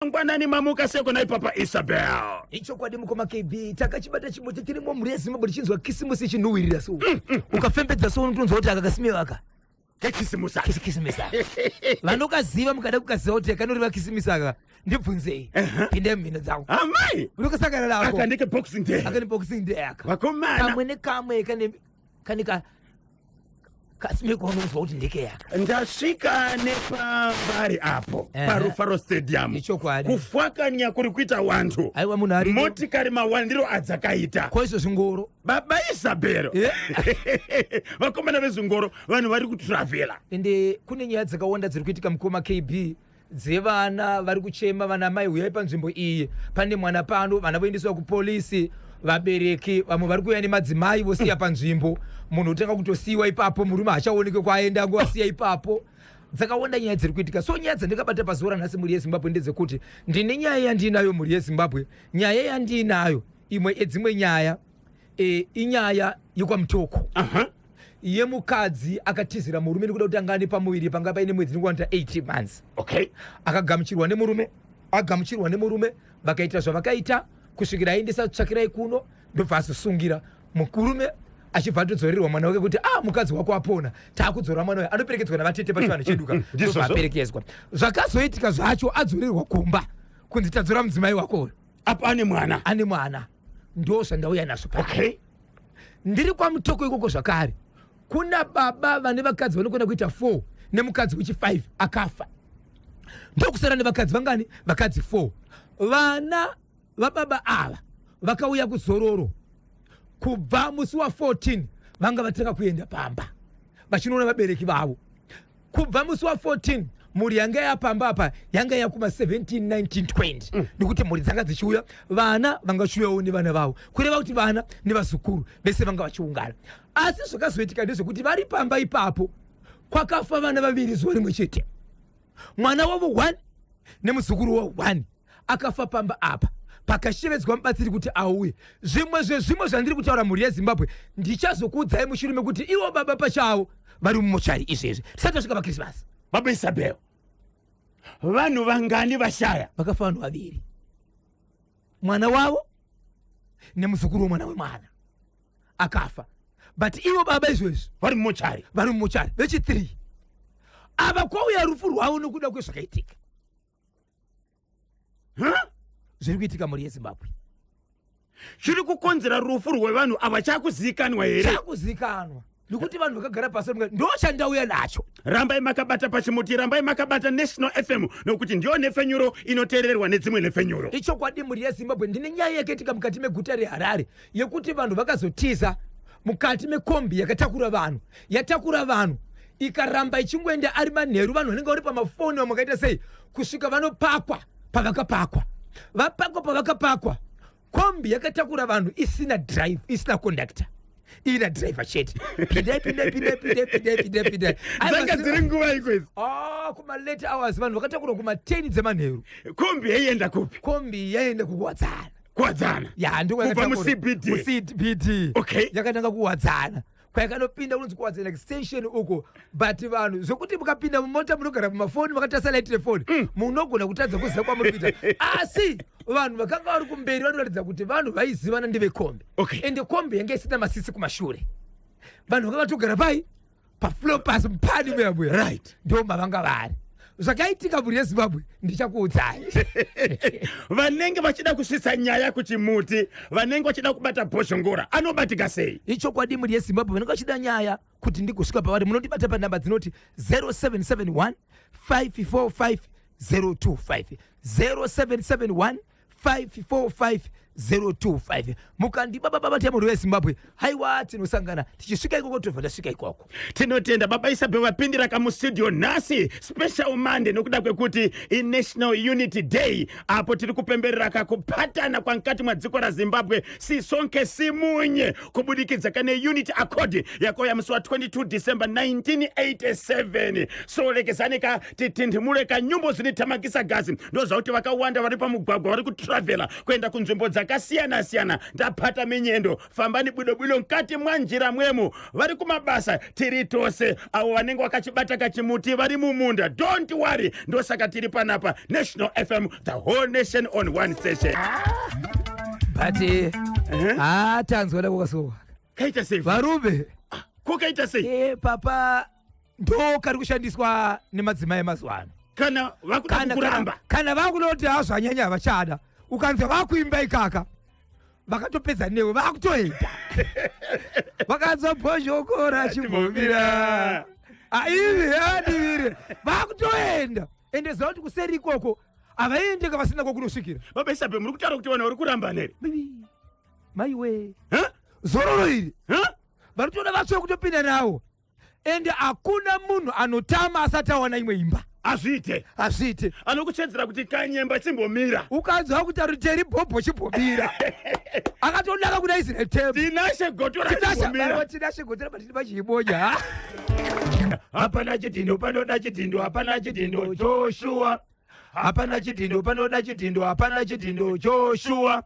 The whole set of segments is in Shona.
Mangwanani, mamuka seko nai Papa Isabel? Ichokwadi mukoma KB, takachibata chimuti tirimo mhuri yeZimbabwe tichinzwa Kisimusi ichinhuhwirira so. Ukafembedza so unotonzwa kuti aka kasime aka. Kekisimusi. Kisimusi aka. Vanokaziva mukada kukaziva kuti kanoreva Kisimusi aka, ndibvunzei. Pindai mumhino dzangu. Amai! Unokasangana nako. Aka ndeke Boxing Day. Aka ni Boxing Day aka. Vakomana. Kamwe nekamwe kane kane ka kasimeko unonzwa kuti ndekeyaka. Ndasvika nepambari apo paRufaro Stadium. Ichokwadi. Kufwakanya kuri kuita wantu. Aiwa munhu ari motikari mawandiro adzakaita. Koizvo zvingoro. Baba Isabel. Vakomana vezvingoro, vanhu vari kutravela. Ende kune nyaya dzakawanda dziri kuitika mukoma KB, dzevana vari kuchema, vana mai huyai panzvimbo iyi, pane mwana pano, vana voendeswa kupolisi, vabereki vamwe vari kuuya nemadzimai vosiya panzvimbo, munhu otanga kutosiyiwa ipapo, murume hachaoneke kwaenda, angovasiya ipapo. Dzakawanda nyaya dziri kuitika. So nyaya dzandakabata pazuva ranhasi, mhuri yeZimbabwe, ndedzekuti ndine nyaya yandiinayo, mhuri yeZimbabwe. Nyaya yandiinayo, imwe yedzimwe nyaya, inyaya yekwaMutoko yemukadzi akatizira murume nekuda kuti anga ane pamuviri panga paine mwedzi nekuwanda 80 months. Akagamuchirwa nemurume, agamuchirwa nemurume, vakaita zvavakaita kusvikira aendesa tsvakirai kuno, ndobva azosungira murume, achibva atodzorerwa mwana wake kuti ah, mukadzi wako apona, taakudzora mwana uyu, anoperekedzwa navatete pachivanhu cheduka. Ndizvozvo. Ndobva aperekedzwa. Zvakazoitika zvacho, adzorerwa kumba kunzi tadzora mudzimai wako uyu. Apo ane mwana. Ane mwana. Ndo zvandauya nazvo pano. Ndiri kwaMutoko ikoko zvakare, kuna baba vane vakadzi vanokona kuita 4 nemukadzi wechi 5 akafa, ndokusara nevakadzi vangani? Vakadzi 4. Vana vababa ava vakauya kuzororo kubva musi wa14, vanga vatanga kuenda pamba vachinoona vabereki vavo. Kubva musi wa14 mhuri yanga yapamba apa yanga yakuma 17, 19, 20, nekuti mhuri dzanga dzichiuya, vana vanga vachiuyawo nevana vavo, kureva kuti vana nevazukuru vese vanga vachiungana. Asi zvakazoitika ndezvekuti vari pamba ipapo kwakafa vana vaviri zuva rimwe chete, mwana wavo 1 nemuzukuru wavo 1 akafa pamba apa. Pakashevedzwa mubatsiri kuti auye. Zvimwe zvezvimwe zvandiri kutaura, mhuri yeZimbabwe, ndichazokuudzai mushure mekuti ivo baba pachavo vari mumochari izvezvi, tisati tasvika paKrismasi. Baba Isabel, vanhu vangani vashaya? Vakafa vanhu vaviri, mwana wavo nemuzukuru wemwana wemwana akafa. But ivo baba izvezvi vari mumochari. Vari mumochari vechi3 ava, kwauya rufu rwavo nokuda kwezvakaitika. Huh? Zviri kuitika, mhuri yeZimbabwe. Chiri kukonzera rufu rwevanhu ava chakuzivikanwa here? Chakuzivikanwa nekuti vanhu vakagara pasi, ndo chandauya nacho. Rambai makabata pachimuti, rambai makabata National FM, nokuti ndiyo nhefenyuro inoteererwa nedzimwe nhefenyuro. Ichokwadi, mhuri yeZimbabwe. Ndine nyaya yakaitika mukati meguta reHarare yekuti vanhu vakazotiza mukati mekombi yakatakura vanhu, yatakura vanhu ikaramba ichingoenda ari manheru, vanhu vanenge vari pamafoni, vamwe vakaita sei, kusvika vanopakwa pavakapakwa. Vapakwa pavakapakwa, kombi yakatakura vanhu isina drive, isina conductor, ina driver chete. Pindai, pindai, pindai, pindai, pindai, pindai, pindai. Dzanga dziri nguva iko idzi? Ah, kuma late hours, vanhu vakatakurwa kuma 10 dzemanheru. Kombi yaienda kupi? Kombi yaenda kuKuwadzana. Kuwadzana. Ya, ndiko. Kubva muCBD. MuCBD. Yakatanga Kuwadzana, kwayakanopinda kunonzi Kuwadzana Extension uko. But vanhu zvokuti mukapinda mumota munogara pamafoni makatarisa light refoni, munogona kutadza kuziva kwamuri kuita. Asi vanhu vakanga vari kumberi vanoratidza kuti vanhu vaizivana ndevekombi. Ende kombi yange isina maseats kumashure, vanhu vanga vatogara pai pafloor pasi mupani muya muya. Ndo mavanga vari. Zvakaitika, mhuri yeZimbabwe, ndichakuudzai. Vanenge vachida kusvitsa nyaya kuchimuti, vanenge vachida kubata Bhozhongora, anobatika sei? Ichokwadi, mhuri yeZimbabwe, vanenge vachida nyaya kuti ndigosvika pavari, munondibata panhamba dzinoti 0771 545 025, 0771 545 025. Mukandibaba baba temhuri yeZimbabwe, haiwa, tinosangana tichisvika ikoko, tobva tasvika ikoko. Tinotenda Baba Isabel vapindira kamustudio nhasi, special Monday, nokuda kwekuti iNational Unity Day, apo tiri kupemberera kakupatana kwamukati mwadziko raZimbabwe, sisonke simunye, kubudikidza kane Unity Accord yakauya musi wa22 December 1987. So lekezani ka titindimule kanyumbo zvinitamakisa gazi. Ndozvakuti vakawanda vari pamugwagwa vari kutravela kuenda kunzvimbo dzaka Dzakasiyana-siyana. Ndapata minyendo, fambani bwino-bwino mkati mwa njira mwemu. Vari kumabasa, tiri tose. Avo vanenge vakachibata kachimuti vari mumunda, don't worry, ndosaka tiri panapa. National FM, the whole nation on one station. But ha, tanzwa nako Kaita sei? Varume. Kokaita sei? Papa, ndo kari kushandiswa nemadzimai emazuva ano. Kana vakuda kukuramba. Kana vakuda kuti hazvanyanya, havachada. Ukanzwa vakuimba ikaka, vakatopedza newe, vakutoenda. Vakanzwa bhozhokora, chimbomira, aivi adivire, vakutoenda. Ende ziva kuti kuseri ikoko havaendeka vasina kwokunosvikira. Baba Isabe, muri kutaura kuti vanhu vari kuramba here? Maiwe. Huh? Zororo iri. Huh? Vari kutoda vatsve kutopinda nawo. Ende hakuna munhu anotama asati awana imwe imba. Hazviite. Hazviite. Anokuchedzera kuti kanyemba chimbomira. Ukanzwa kuti aruteri bhobho, chimbomira, akatonaka kuna Israel tembo. Tinashe Gotora, chimbomira. Tinashe Gotora, batiri pachiibonya. Hapana chidhindo panoda chidhindo, hapana chidhindo, Joshua. Hapana chidhindo panoda chidhindo, hapana chidhindo, Joshua.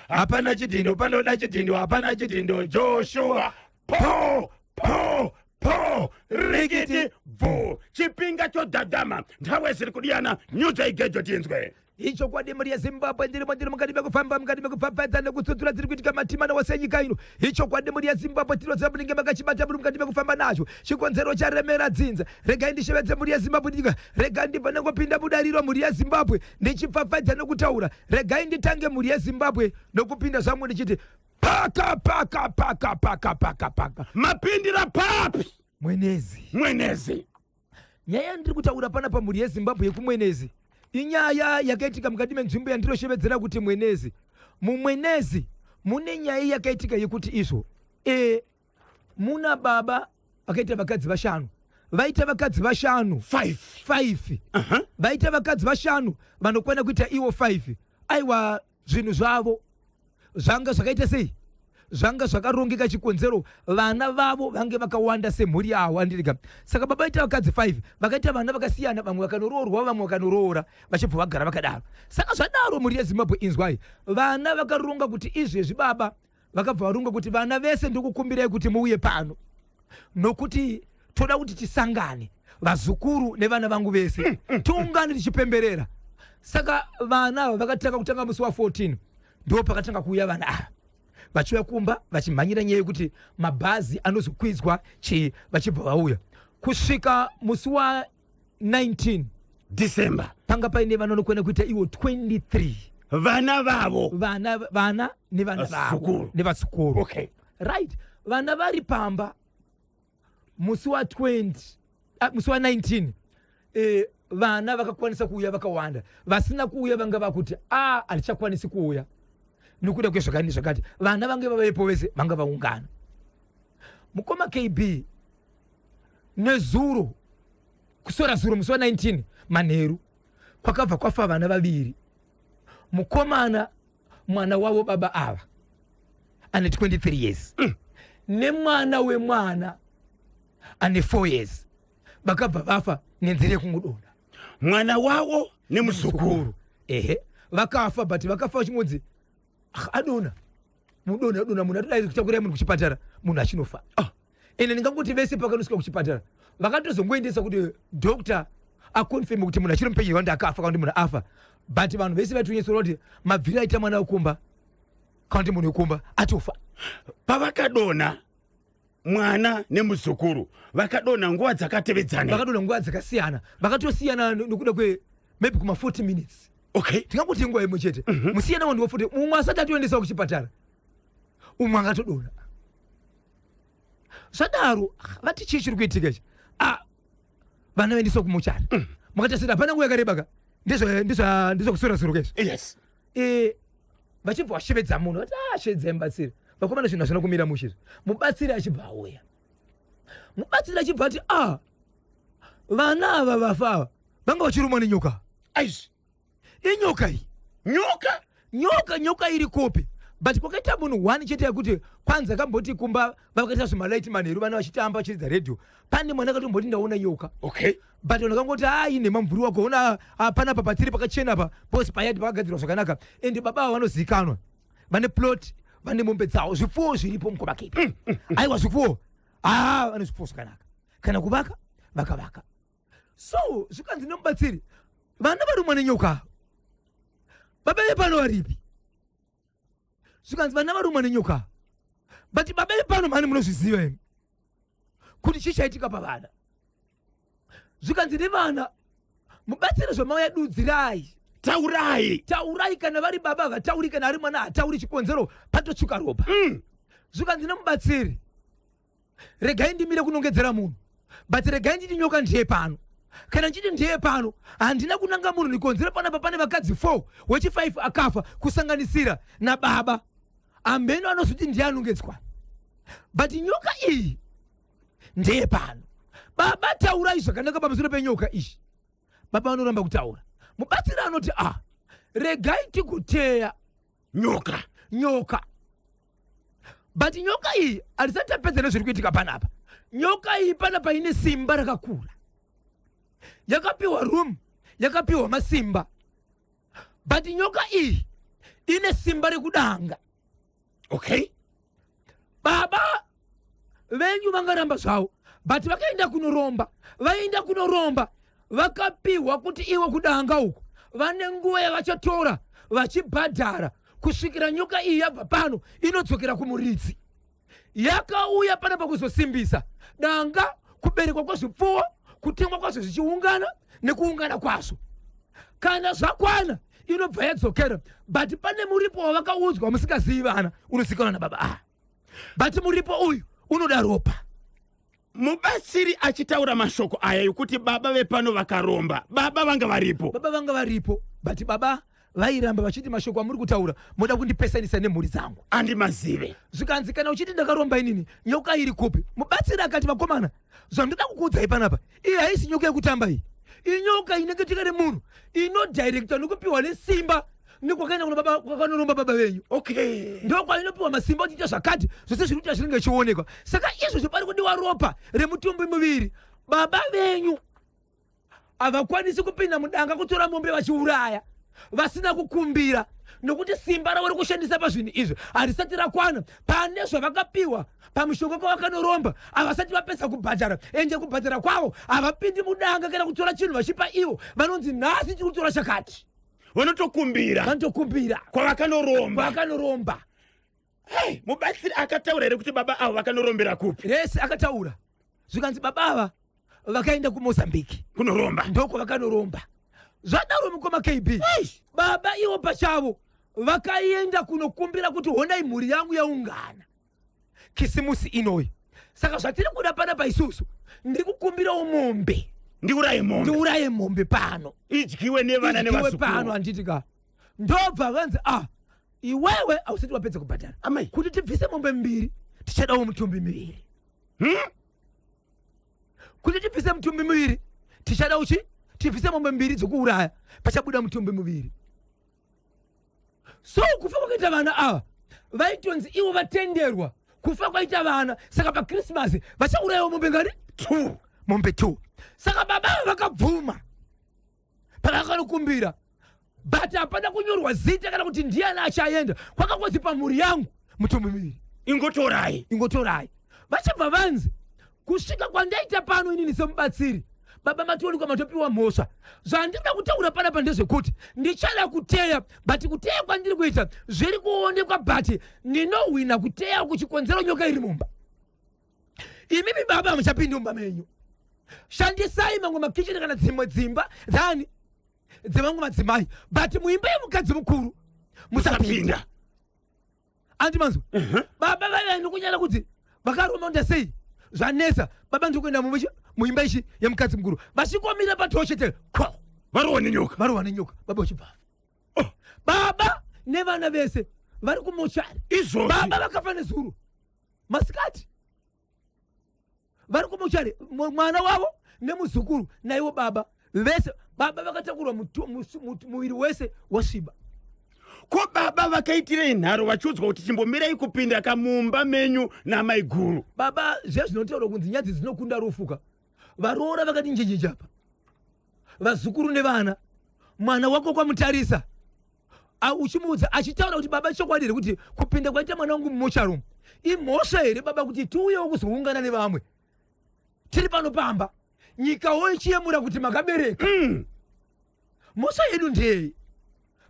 Hapana chidhindo panoda chidhindo, hapana chidhindo, Joshua. Po po po, rikiti bvu, chipinga chodhadhama, nthawe ziri kudiyana. Nyudza igejo tinzwe. Ichokwadi, mhuri yeZimbabwe, ndirimo, ndiri mukati mekufamba, mukati mekupfapfaidza nekutsudzura dziri kuitika matimana wose enyika ino. Ichokwadi, mhuri yeZimbabwe, tinoziva munenge makachibata, muri mukati mekufamba nacho chikonzero charemera dzinza. Regai ndishevedze mhuri yeZimbabwe ndika, regai ndibva nengopinda mudariro, mhuri yeZimbabwe, ndichipfapfaidza nekutaura. Regai nditange, mhuri yeZimbabwe, nokupinda zvangu ndichiti paka paka paka paka paka paka. Mapindira papi? Mwenezi. Mwenezi. Nyaya yandiri kutaura panapa, mhuri yeZimbabwe, yekuMwenezi, inyaya yakaitika mukati menzvimbo yandinoshevedzera kuti Mwenezi. MuMwenezi mune nyaya yakaitika yekuti izvo muna baba vakaita vakadzi vashanu. Vaita vakadzi vashanu. 5. 5. Vaita vakadzi vashanu vanokwana kuita iwo 5. Aiwa, zvinhu zvavo zvanga zvakaita sei? Zvanga zvakarongeka. Chikonzero, vana vavo vange vakawanda semhuri yavo, andirika. Saka baba vaita vakadzi 5, vakaita vana vakasiyana, vamwe vakanoroorwa, vamwe vakanoroora, vachibva vagara vakadaro. Saka zvadaro, mhuri yeZimbabwe, inzwai, vana vakaronga kuti izvezvi, baba vakabva varonga kuti vana vese, ndokukumbirai kuti muuye pano, nokuti toda kuti tisangane, vazukuru nevana vangu vese, tiungane tichipemberera. Saka vana ava vakatanga kutanga musi wa14, ndo pakatanga kuuya vana ava vachiuya kumba, vachimhanyira nyaya yekuti mabhazi anozokwidzwa chii. Vachibva vauya kusvika musi wa19 December. Panga paine vana vanokwana kuita iwo 23. Vana vavo? Vana, vana nevana vavo. Vazukuru. Nevazukuru. Right, vana vari pamba musi wa20, musi wa19, vana vakakwanisa kuuya vakawanda. Vasina kuuya vanga vakuti a hatichakwanisi kuuya nokuda kwezvakati nezvakati. Vana vange vavavepo vese, vanga vaungana. Mukoma KB, nezuro, kusora zuro, musi wa19 manheru, kwakabva kwafa vana vaviri. Mukomana, mwana wavo baba ava, ane 23 years, nemwana wemwana ane 4 years, vakabva vafa nenzira yekungodonha. Mwana wavo nemuzukuru? Ehe, vakafa, but vakafa vachingonzi, "Ah, adonha, mudonha, adonha munhu, atodai kutakurai munhu kuchipatara, munhu achinofa." Ende ndingangoti vese pakanosvika kuchipatara, vakatozongoendesa kuti doctor aconfirm kuti munhu achiri mupenyu kana kuti akafa, kana kuti munhu afa. But vanhu vese vaitonyetsora kuti mabviro aita mwana wekumba, kana kuti munhu wekumba atofa. Pavakadonha, mwana nemuzukuru vakadonha nguva dzakatevedzana? Vakadonha nguva dzakasiyana, vakatosiyana nokuda kwe maybe kuma 40 minutes. Tingangoti nguva imwe chete, musiyana wanhu wa40. Mumwe asati atoendeswa kuchipatara, umwe angatodonha. Zvadaro, vati chii chiri kuitika ichi? Ah, vana vaendeswa kumochari. Makaita seti, hapana nguva yakareba ka, ndezvakusora zuro kaizvi. Vachibva vashevedza munhu, vati, "Ah, shevedzai mubatsiri, vakomana, zvinhu hazvina kumira mushe izvi." Mubatsiri achibva auya. Mubatsiri achibva ati, "A vana ava vafa ava vanga vachirumwa nenyoka." Aizvi. Inyoka iyi. Nyoka? Nyoka, nyoka iri kopi? But kwakaita munhu one chete yekuti kwanzi akamboti kumba vakaita zvimalaiti manheru, vana vachitamba, vachiridza redhiyo, pane mwana akatomboti, "Ndaona nyoka." But vanhu vakangoti, "Ai, nemamvuri wako ona, panapa patsiri pakachena pa, because payadi pakagadzirwa zvakanaka." Ende baba ava vanozivikanwa. Vane plot, vane mombe dzavo, zvipfuwo zviripo mukoma KB. Aiwa, zvipfuwo, haa, vane zvipfuwo zvakanaka. Kana kuvaka vakavaka. So zvikanzi nemubatsiri, vana varumwa nenyoka, baba vepano varipi? Zvikanzi vana varumwa nenyoka, but baba vepano mhani munozviziva imi kuti chii chaitika pavana. Zvikanzi nevana, mubatsiri, zvamauya dudzirai. Taurai. Taurai. Kana vari baba havatauri, kana ari mwana hatauri. Chikonzero patotsvuka ropa. Zvikanzi nemubatsiri, regai ndimire kunongedzera munhu, but regai nditi nyoka ndiye pano. Kana ndichiti ndiye pano, handina kunanga munhu. Nikonzero panapa pane vakadzi 4, wechi5 akafa, kusanganisira nababa. Ambeno anozoti ndiye anongedzwa, but nyoka iyi ndeye pano. Baba, taurai zvakanaka pamusoro penyoka iyi. Baba vanoramba kutaura. Mubatsiri anoti, a ah, regai tiguteya nyoka. Nyoka, but nyoka iyi hatisati tapedza nezviri kuitika panapa. Nyoka iyi panapa ine simba rakakura, yakapiwa room, yakapiwa masimba, but nyoka iyi ine simba rekudanga. Baba venyu vangaramba zvavo, but vakaenda kunoromba, vaenda kunoromba vakapiwa kuti ivo kudanga uku vane nguva yavachatora vachibhadhara kusvikira nyoka iyi yabva pano inodzokera kumuridzi. Yakauya panapa kuzosimbisa danga, kuberekwa kwezvipfuwo, kutengwa kwazvo zvichiungana nekuungana kwazvo. Kana zvakwana inobva yadzokera, but pane muripo wavakaudzwa musingazivi vana, unozikanwa nababa. Ah, but muripo uyu unoda ropa. Mubatsiri achitaura mashoko aya ekuti baba vepano vakaromba, baba vanga varipo? Baba vanga varipo, but baba vairamba vachiti mashoko amuri kutaura moda kundipesanisa nemhuri dzangu. Andimazive. Zvikanzi, kana uchiti ndakaromba inini, nyoka iri kupi? Mubatsiri akati, vakomana, zvandoda kukuudzai panapa, iyi haisi nyoka yekutamba. Iyi inyoka inenge tika nemunhu inodirectwa nekupiwa nesimba nekwakaenda kuna baba, kwakanoromba baba venyu. Ndokwainopiwa masimba kuti ita zvakati, zvose zviri kuita zvinenge zvichionekwa. Saka izvozvo pari kudiwa ropa remutumbi muviri. Baba venyu havakwanisi kupinda mudanga kutora mombe vachiuraya vasina kukumbira, nokuti simba ravo rekushandisa pazvinhu izvi harisati rakwana. Pane zvavakapiwa pamushonga kwavakanoromba, havasati vapedza kubhadhara, ende kubhadhara kwavo havapindi mudanga kana kutora chinhu vachipa ivo. Vanonzi nhasi tiri kutora chakati. Vanotokumbira. Vanotokumbira. Kwavakanoromba. Kwavakanoromba. Hey, mubatsiri akataura here kuti baba avo vakanorombera kupi? Rese akataura. Zvikanzi baba ava vakaenda kuMozambique. Kunoromba. Ndoko vakanoromba. Zvadaro, mukoma KB, baba ivo pachavo vakaenda kunokumbira kuti honai, mhuri yangu yaungana Kisimusi inoyi, saka zvatiri kuda panapa isusu, ndiri kukumbirawo mombe. Ndiuraye mombe. Ndiuraye mombe pano. Idyiwe nevana. Idyiwe pano. Nevazukuru. Handiti ka? Ndobva vanzi, ah, iwewe hausati wapedza kubhadhara. Amai. Kuti tibvise mombe mbiri tichadawo mutumbi miviri. Kuti tibvise mutumbi miviri tichada uchi tibvise mombe mbiri dzokuuraya, pachabuda mutumbi muviri. So kufa kwakaita vana ava, vaitonzi ivo vatenderwa kufa kwaita vana, saka paKrismasi vachaurayiwa mombe ngani? Two. Mombe two. Saka baba ava vakabvuma pavakanokumbira, but hapana kunyorwa zita kana kuti ndiani achaenda. Kwakangozi pamhuri yangu mutumbi miviri. Ingotorai. Ingotorai. Vachabva vanzi, kusvika kwandaita pano inini semubatsiri, baba matoonekwa matopiwa mhosva. Zvandinoda kutaura panapa ndezvekuti ndichada kuteya, but kuteya kwandiri kuita zviri kuonekwa, but ndinohwina kuteya kuchikonzero nyoka iri mumba. Imimi baba muchapinda mumba menyu, shandisai mamwe makicheni kana dzimwe dzimba dzani dzevamwe madzimai, but muimba yemukadzi mukuru musapinda. Musapinda. Andi manzwa? Baba vaiva nokunyara kuti vakaromba sei, zvanetsa. Baba, ndiri kuenda muimba ichi yemukadzi mukuru. Vasvikomira patochete ko. Varohwa nenyoka. Varohwa nenyoka, baba vachibvafa. Oh. Baba nevana vese vari kumochari. Izvozvi? Baba vakafa nezuro masikati, vari kumochari, mwana wavo nemuzukuru naivo baba vese. Baba vakatakurwa muviri wese wasviba. Ko baba vakaitirei nharo vachiudzwa kuti chimbomirai kupinda kamumba menyu namaiguru? Baba, zviya zvinotaurwa kunzi nyadzi dzinokunda rufuka, varoora vakati njinjinjapa, vazukuru nevana, mwana wako kwamutarisa. Uchimuudza achitaura kuti baba, chokwadi here kuti kupinda kwaita mwana wangu mumochari umu imhosva here baba, kuti tiuyewo kuzoungana nevamwe tiri pano pamba, nyikawo ichiyemura kuti makabereka? Mhosva yedu ndei?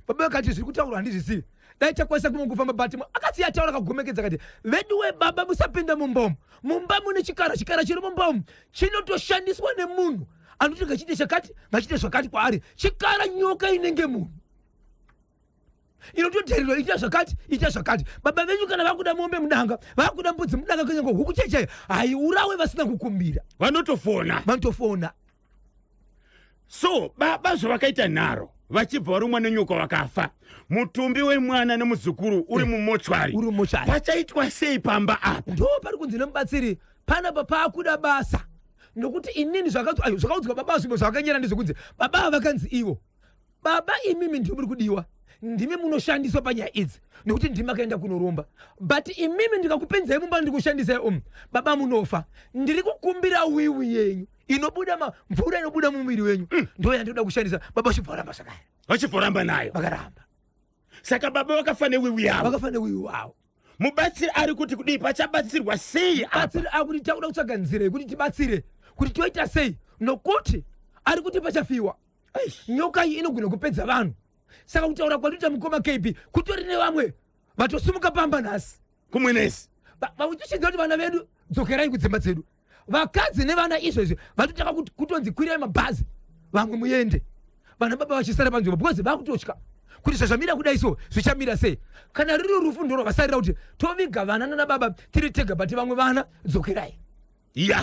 Baba vakati zviri kutaurwa handizvisivi, dai takwanisa kumwe kufamba, but akasiya ataura akagomekedza kati, veduwe baba, musapinda mumba umu, mumba mune chikara, chikara chiri mumba umu chinotoshandiswa nemunhu anoti ngachiite chakati, ngachiite zvakati kwaari. Chikara nyoka inenge munhu inotodherirwa, ita zvakati, ita zvakati. Baba venyu kana vakuda mombe mudanga, vakuda mbudzi mudanga, kunyange huku chaichaiyo haiurawe vasina kukumbira. Vanotofona. Vanotofona. So baba zvavakaita nharo, vachibva varumwa nenyoka vakafa, mutumbi wemwana nemuzukuru uri mumochwari. Uri mumochari. Pachaitwa sei pamba apa? Ndo pari kunzi nemubatsiri panapa paakuda basa, nokuti inini ayo, zvakaudzwa baba zvimwe zvavakanyera ndezvekunzi baba ava vakanzi ivo, baba imimi ndimi muri kudiwa, ndimi munoshandiswa panyaya idzi nekuti ndimi makaenda kunoromba, but imimi ndikakupinzai mumba ndikushandisai umu, baba munofa. Ndiri kukumbira wiwi yenyu inobuda mvura inobuda mumuviri wenyu, ndo yandinoda kushandisa. Baba vachibva varamba zvakare. Vachibva nayo. Vakaramba. Saka baba vakafa newiwi yavo. Vakafa newiwi wavo. Mubatsiri ari kuti kudii? Pachabatsirwa sei apa? Batsiri akuti takuda kutsvaga nzira yekuti tibatsire, kuti toita sei, nokuti ari kuti pachafiwa. Eish. Nyoka iyi inogona kupedza vanhu. Saka kutaura kwatoita mukoma KB, kutori nevamwe vatosimuka pamba nhasi. Kumwenezi. Vautichinza kuti vana vedu dzokerai kudzimba dzedu, vakadzi nevana izvezvi vatotanga kutonzi kwirai mabhazi, vamwe muende, vana baba vachisara panzvimbo because vakutotya kuti zvazvamira kudai so zvichamira sei. Kana riri rufu ndorwavasarira kuti toviga vana nana baba tiri tega, but vamwe vana dzokerai. Ya,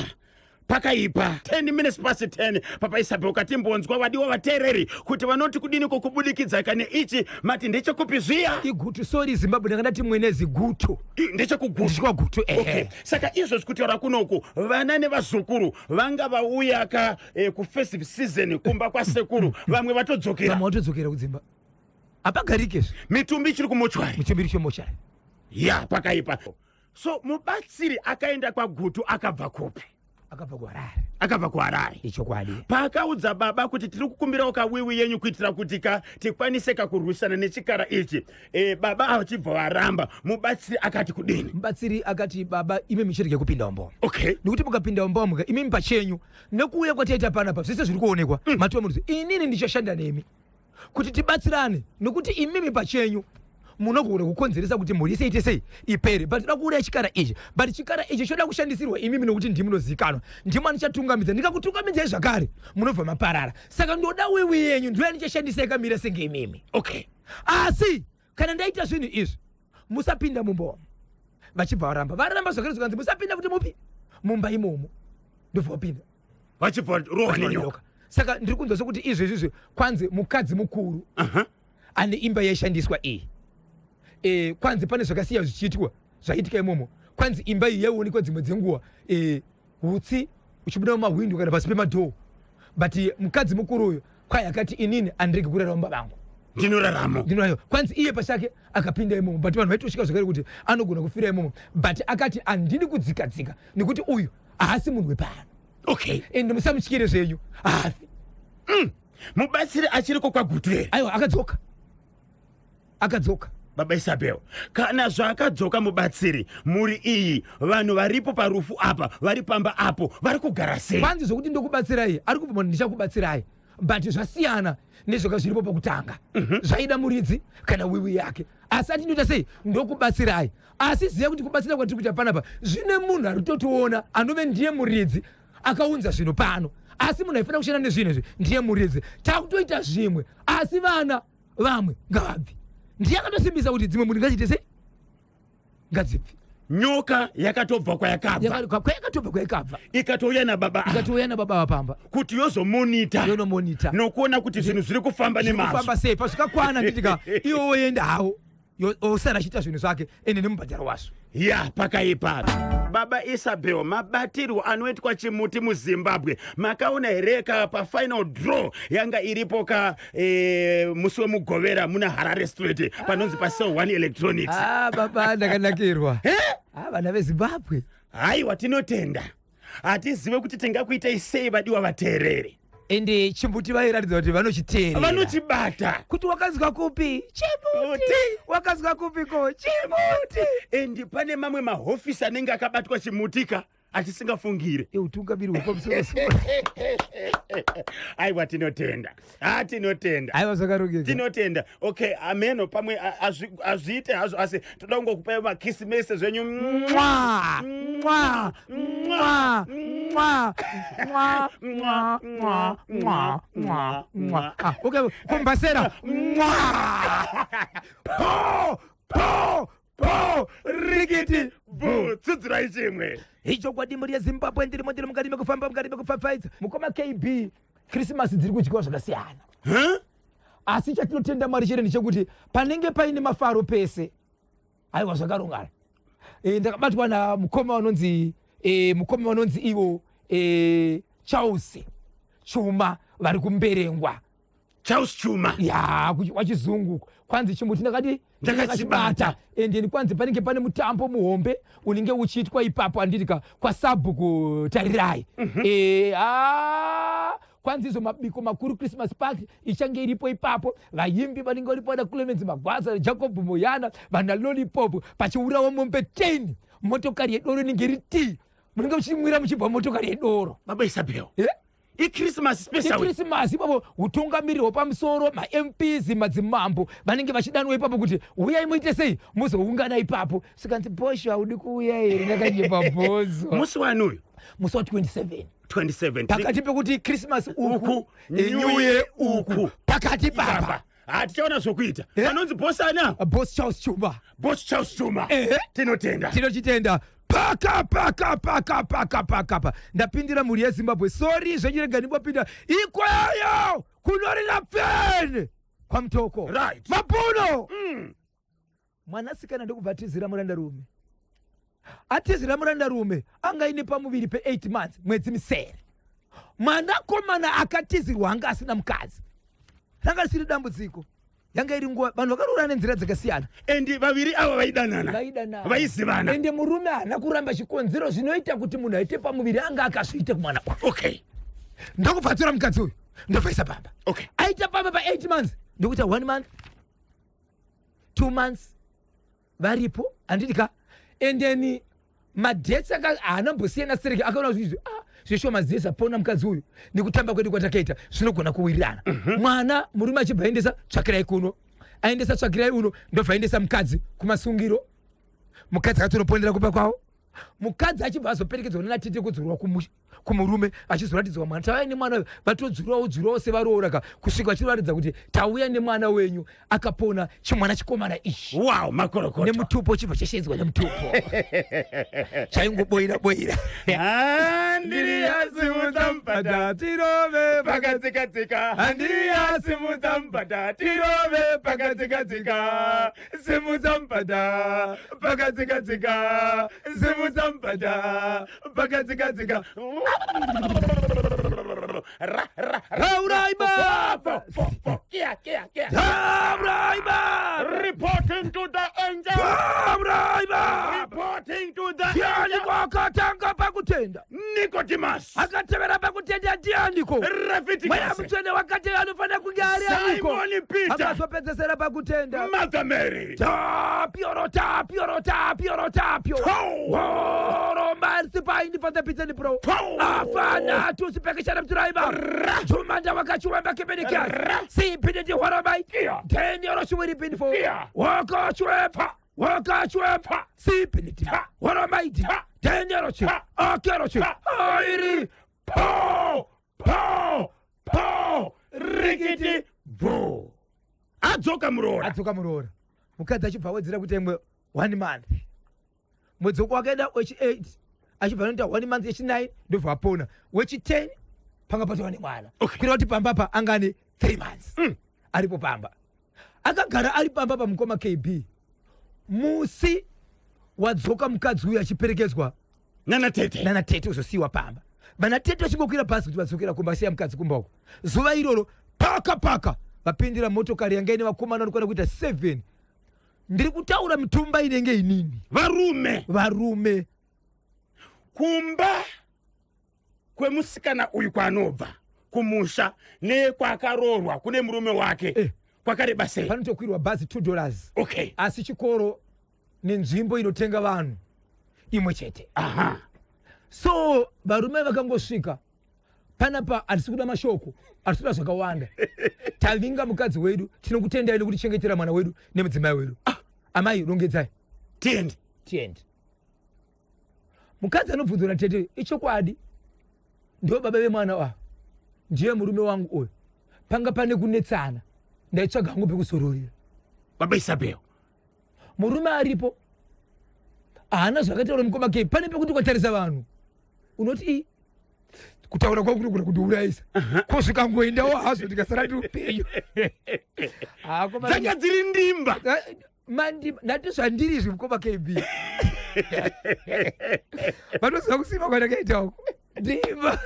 pakaipa. 10 minutes past 10. Papa Isabel, ukatimbonzwa vadiwa vateereri kuti vanoti kudiniko kubudikidza kane ichi mati ndechekupi zviya? Igutu. Sorry Zimbabwe, ndanga ndati Mwenezi, Gutu. Ndechekugutu. Ndechekwagutu, ehe. Okay. Saka izvozvi kutaura kunoku, vana nevazukuru vanga vauya ka kufestive season kumba kwasekuru, vamwe vatodzokera. Vamwe vatodzokera kudzimba, hapagarike zve. Mitumbi ichiri kumochwari. Mitumbi iri chemochari. Ya, pakaipa. So mubatsiri akaenda kwaGutu akabva kupi? Akabva kuHarare. Akabva kuHarare. Ichokwadi. Paakaudza baba kuti tiri kukumbirawo kawiwi yenyu kuitira kuti ka tikwanise kakurwisana nechikara ichi, baba vachibva varamba, mubatsiri akati kudini? Mubatsiri akati, baba imi muchirege kupinda mumba, nekuti mukapinda mumba muka imimi pachenyu nekuuya kwataita panapa zvese zviri kuonekwa, matova muruzi. Inini ndichashanda nemi kuti tibatsirane, nekuti imimi pachenyu munogona kukonzeresa kuti mhuri yese ite sei, ipere. But toda kuuraya chikara ichi, but chikara ichi choda kushandisirwa imimi nokuti ndimi munozivikanwa, ndimi anichatungamidza. Ndikakutungamidza zvakare munobva maparara. Saka ndoda wiwi yenyu, ndiyo yandichashandisa yakamira senge imimi. Asi kana ndaita zvinhu izvi, musapinda mumba umu. Vachibva varamba, varamba zvakare, zvikanzi musapinda kuti mupi mumba imomo, ndobva vapinda. Vachibva rohwa nenyoka. Saka ndiri kunzwa sekuti izvezvizvi kwanzi mukadzi mukuru ane imba yaishandiswa iyi, kwanzi pane zvakasiya zvichiitwa zvaiitika imomo. Kwanzi imba iyi yaionekwa dzimwe dzenguva hutsi uchibuda mumahwindo kana pasi pemadhoo, but mukadzi mukuru uyu kwai akati, inini handiregi kurara mumba vangu. Ndinoraramo. Ndinorayo. Kwanzi iye pachake akapinda imomo, but vanhu vaitosvika zvakare kuti anogona kufira imomo, but akati handidi kudzika dzika nekuti uyu haasi munhu wepano. Ende musamutyire zvenyu, haafi. Mubatsiri achiriko kwaGutu here? Aiwa, akadzoka, akadzoka. Baba Isabel, kana zvaakadzoka mubatsiri, mhuri iyi, vanhu varipo parufu apa, vari pamba apo, vari kugara sei? Kwanzi zvokuti ndokubatsirai, ari kubvuma kuti ndichakubatsirai, but zvasiyana nezvaka zviripo pakutanga. Zvaida muridzi kana wiwi yake. Asi ati ndoita sei, ndokubatsirai, asi ziva kuti kubatsira kwatiri kuita panapa zvine munhu ari kutotiona anove ndiye muridzi akaunza zvinhu pano. Asi munhu aifanira kushanda nezvinhu izvi ndiye muridzi. Takutoita zvimwe, asi vana vamwe ngavabve. Ndiye akatosimbisa kuti dzimwe mhuri ngadziite sei, ngadzibve. Nyoka yakatobva kwayakabva. Kwayakatobva, kwayakabva. Ikatouya nababa ava. Ikatouya nababa vapamba. Kuti yozomonita. Yonomonita. Nokuona kuti zvinhu zviri kufamba nemazvo. Kufamba sei. Pazvikakwana nditika iwo woenda hawo, osara achiita zvinhu zvake ende nemubhadharo wazvo. Ya, pakaipa. Baba Isabel, mabatirwo anoitwa chimuti muZimbabwe makaona here ka pafinal draw yanga iripo ka musi weMugovera muna Harare Street panonzi paCell 1 Electronics? Ah, baba, ndakanakirwa. Eh? Ah, vana veZimbabwe. Haiwa, tinotenda. Hatizive kuti tingakuitai sei vadiwa vateereri. Ende chimbuti vairatidza kuti vanochiteerera, vanochibata. Kuti wakazwa kupi chimuti, wakazwa kupiko chimuti. Endi pane mamwe mahofisi anenge akabatwa chimutika atisingafungire. Utungamiri hwepamusoro. Aiwa, tinotenda, ha, tinotenda. Aiwa, zvakarongeka. Tinotenda. Okay, ameno pamwe hazviite hazvo, asi toda kungokupai makisimese zvenyu. Mwa mwa mwa mwa mwa mwa mwa mwa mwa mwa. Ah, okay, kumbasera mwa po po po rikiti bu. Tsudzirai chimwe. Ichokwadi, mhuri yeZimbabwe, ndirimo, ndiri mukati mekufamba, mukati mekupfapfaidza. Mukoma KB, Krisimasi dziri kudyiwa zvakasiyana. Huh? Asi chatinotenda Mwari chete ndechekuti panenge paine mafaro pese, aiwa, zvakarongana. Ndakabatwa namukoma vanonzi mukoma vanonzi ivo Charles Chuma, vari kuMberengwa. Charles Chuma. Ya, wachizungu. Kwanzi chimuti ndakati Ndakachibata. Endeni, kwanzi panenge pane mutambo muhombe unenge uchiitwa ipapo, handitika, kwasabhuku Tarirai. Kwanzi izvo mabiko makuru, Christmas party ichange iripo ipapo. Vaimbi vanenge varipo, vana Clemens Magwaza, Jacob Moyana, vana Lollipop, pachiurawa mombe 10, motokari yedoro inenge iri t munenge muchimwira muchibva motokari yedoro. Baba Isabel, Eh? iChristmas special. Ikrisimasi ipapo, utungamiri hwepamusoro, maMPs, madzimambo vanenge vachidanwa ipapo kuti uyai muite sei, muzoungana ipapo. Sikanzi, "Bhosho, haudi kuuya here?" Ndakanyepa bhozo. Musi wani uyu? Musi wa27. 27. Pakati pekuti Christmas uku, uku, New Year uku, pakati papa. Papa hatichaona zvokuita. Eh? Vanonzi boss ana? Boss Charles Chuma. Boss Charles Chuma. Ehe. Tinotenda. Tinochitenda. Paka paka paka paka paka pa ndapindira mhuri yeZimbabwe. Sorry zvenyu, ndipopinda ikweyo kunorira pfene kwaMutoko. Mapuno. Mwanasikana ndokubva atizira murandarume. Atizira murandarume, anga aine pamuviri pe8 months, mwedzi misere. Mwanakomana akatizirwa anga asina mukadzi. Ranga risiri dambudziko, yanga iri nguva vanhu vakaroorana nenzira dzakasiyana. And vaviri ava vaidanana. Vaidanana. Vaizivana. Ende murume haana kuramba chikonzero zvinoita kuti munhu aite pamuviri, anga akazviita kumwana uyu. Ndokubva atora mukadzi uyu, ndobvaisa pamba. Aita pamba pa8 months, ndokuita 1 month, 2 months varipo, handiti ka? And then madates haana mbosiyana sereke. Akaona zviizvi, ah, zveshuwa mazizi apona mukadzi uyu, nekutamba kwedu kwatakaita zvinogona kuwirirana. Mwana murume achibva aendesa tsvakirai kuno, aendesa tsvakirai uno, ndobva aendesa mukadzi kumasungiro. Mukadzi akatonoponera kumba kwavo. Mukadzi achibva azoperekedzwa nanatete kudzorwa kumurume, achizoratidzwa mwana, "Tauya nemwana uyu." Vatodzurawo dzurawo sevaroora ka, kusvika vachiratidza kuti, "Tauya nemwana wenyu akapona, chimwana chikomana ichi." Wow, makorokoto. Nemutupo chibva chashedzwa nemutupo, chaingoboira boira. Handiriya simudza mubhadha. Tirove. Pakadzikadzika. Handiriya simudza mubhadha, tirove pakadzikadzika. Simudza mubhadha pakadzikadzika, simudza mubhadha pakadzikadzika. Ra ra. Raurai baba. Fo, fo, kia kia kia. Taurai baba. Reporting to the angel. Taurai baba. Reporting to the Ndiani angel. kwakatanga pakutenda? Nicodemus. Akatevera pakutenda ndianiko? Mweya Leviticus. Mutsvene wakatevera anofanira kunge ari aniko? Simon Peter. Akazopedzesera pakutenda? Mother Mary. Tapio, tapio, tapio, tapio. Tau. Oro marsipaini fanda piteni pro. Tau. Afana tusipekeshana mturaiba. Ra. Chumanda wakachiwamba kepenikia. Ra. Sipini hwarabai. Kia. Deni oro shuwiri pinfo. Kia. Wakachwepa. Wakachwepa. Sipini. Ta. Hwaramaiti. Ta. Deni oro chi. Ta. Akero chi. Ta. Airi. Po po po rikiti bo. Adzoka muroora. Adzoka muroora. Mukadzi achibva awedzera kuita imwe one month. Mwedzi wako wakaenda wechi8, achibva anoita one month yechi9, ndobva apona. Wechi10 panga patova nemwana. Kureva kuti pamba pa anga ane 3 months aripo pamba. Akagara ari pamba pamukoma KB. Musi wadzoka mukadzi uyu achiperekedzwa nana tete, nana tete uzosiyiwa pamba, vana tete vachingokwira bhazi kuti vadzokera kumba, asiya mukadzi kumba uko. Zuva iroro paka paka vapindira motokari yanga ine vakomana vanokwana kuita 7. Ndiri kutaura mitumba inenge inini. Varume. Varume. Kumba kwemusikana uyu kwaanobva. Kumusha nekwakaroorwa kune murume wake kwakareba sei? Panotokwirwa bhazi $2. Asi chikoro nenzvimbo inotenga vanhu imwe chete. So varume vakangosvika panapa, hatisi kuda mashoko, hatisi kuda zvakawanda, tavinga mukadzi wedu, tinokutendai nekutichengetera mwana wedu nemudzimai wedu. Amai, rongedzai. Tiende. Tiende. Mukadzi anobvunzwa natete, ichokwadi ndo baba vemwana ava, ndiye murume wangu uyu, panga pane kunetsana, ndaitsvaga hangu pekuzororera. Baba Isabel. Murume aripo haana zvakataura. Mukoma ke, pane pekuti ukatarisa vanhu unoti, i kutaura kwangu kunogona kundiurayisa, ko zvikangoendawo hazvo ndikasara ndiri upenyu? Dzanga dziri ndimba. Mandimba, ndati zvandiri izvi. Mukoma KB, vanoziva kusimba kwandakaita uko, ndimba.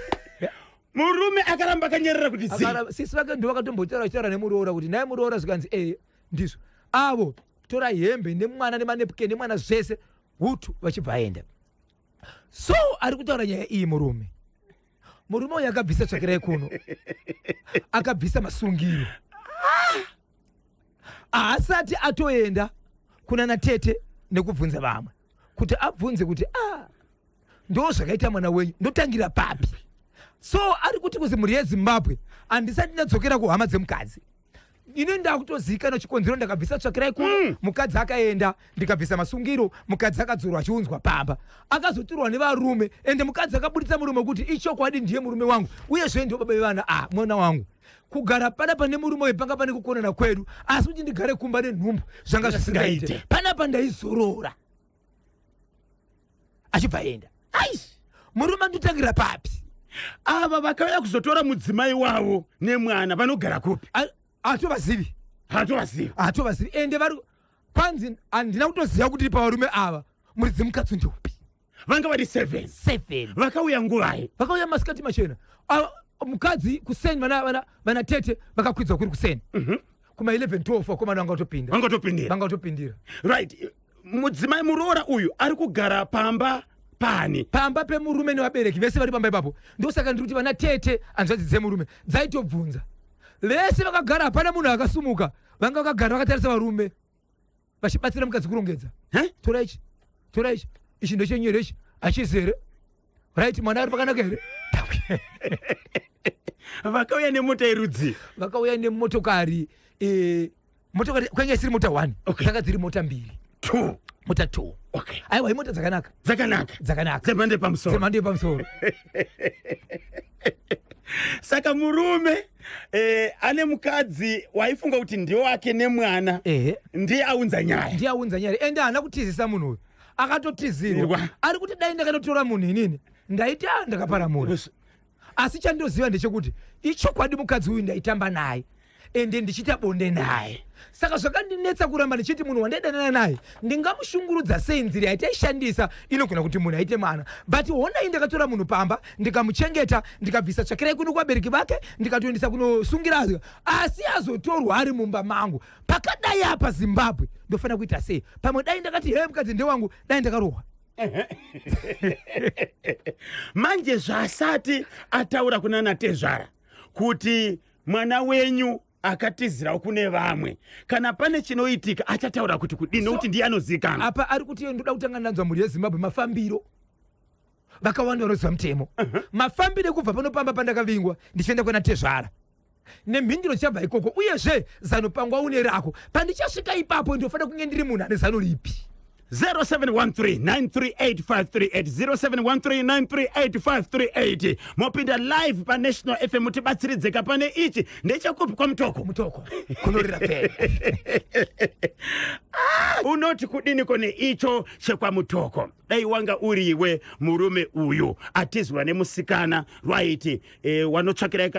Murume akaramba akanyerera kuti zi. Sisi vake ndo vakatombotaura, vachitaura nemuroora kuti naye muroora, zvikanzi e ndizvo avo, tora hembe nemwana nemanepkin nemwana zvese, hutu, vachibva aenda. So ari kutaura nyaya iyi murume. Murume uyu akabvisa tsvakirai kuno, akabvisa masungiro, haasati atoenda kuna natete nekubvunza vamwe kuti abvunze kuti, a ndo zvakaita mwana wenyu, ndotangira papi? So ari kuti kuzi mhuri yeZimbabwe, handisati ndadzokera kuhama dzemukadzi. Ini ndakutozivikanwa chikonzero ndakabvisa tsvakirai kuno. Mukadzi akaenda, ndikabvisa masungiro, mukadzi akadzorwa achiunzwa pamba, akazotorwa nevarume. Ende mukadzi akabuditsa murume kuti ichokwadi ndiye murume wangu, uyezve ndiwo baba vevana. A mwana wangu, kugara panapa nemurume uyu panga pane kukonana kwedu, asi kuti ndigare kumba nenhumbu zvanga zvisingaite. Zvisingaite. Panapa ndaizorora. Achibva enda. Ai, murume andotangira papi? Ava vakauya kuzotora mudzimai wavo nemwana vanogara kupi? Hatovazivi. Hatovazivi. Hatovazivi. Ende vari kwanzi handina kutoziva kuti pavarume ava muridzi mukadzi ndeupi. Vanga vari seven? Seven. Vakauya nguvai? Vakauya masikati machena. Mukadzi kuseni, vana tete vakakwidzwa kuri kuseni kuma 11 12, vakomana vanga vatopinda. Vangatopindira. Vanga vatopindira. Right, mudzimai muroora uyu ari kugara pamba pani? Pamba pemurume nevabereki vese vari pamba ipapo. Ndosaka ndiri kuti vana tete, hanzvadzi dzemurume dzaitobvunza vese vakagara, hapana munhu akasumuka. Vanga vakagara vakatarisa varume vachibatsira mukadzi kurongedza. He? Tora ichi, tora ichi, ichi ndechenyu here? Ichi hachisi here? Right, mwana ari pakanaka here? Vakauya nemota yerudzi? Vakauya nemotokari, motokari kwainge isiri mota one. Dzanga dziri mota mbiri. Two. Mota two. Aiwa, imota dzakanaka. Dzakanaka. Dzakanaka. Dzemhando yepamusoro. Dzemhando yepamusoro. Saka murume ane mukadzi waifunga kuti ndewake nemwana ndiye aunza nyaya. Ndiye aunza nyaya. Ende haana kutizisa munhu uyu, akatotizirwa. Irwa. Ari kuti dai ndakatotora munhu inini, ndaiti a ndakaparamura. Asi chandoziva ndechekuti ichokwadi mukadzi uyu ndaitamba naye, ende ndichiita bonde naye. Saka zvakandinetsa kuramba ndichiti munhu wandaidanana naye ndingamushungurudza sei? Nzira yataishandisa inogona kuti munhu aite mwana, but honai, ndakatora munhu pamba, ndikamuchengeta, ndikabvisa tsvakirai kuno kuvabereki vake, ndikatoendesa kunosungira, asi azotorwa ari mumba mangu. Pakadai apa, Zimbabwe, ndofanira kuita sei? Pamwe dai ndakati he mukadzi ndewangu, dai ndakarohwa. Manje zvasati ataura kuna natezvara kuti mwana wenyu akatizirawo kune vamwe, kana pane chinoitika achataura kuti kudini? Nokuti ndiye anozikanwa. Apa ari kuti ndoda kutanga ndanzwa mhuri yeZimbabwe mafambiro. Vakawanda vanoziva mutemo. Mafambiro ekubva pano pamba pandakavingwa ndichienda kwena tezvara nemhinduro dzichabva ikoko, uyezve zano pangwa une rako, pandichasvika ipapo ndinofanira kunge ndiri munhu ane zano ripi? 0713938538, 0713938538, mopinda live paNational FM, mutibatsiridzeka pane ichi. Ndechekupi? KwaMutoko? Mutoko, kunorira peni. Unoti kudiniko neicho chekwaMutoko? Dai wanga uriwe murume uyu atizwa nemusikana, right,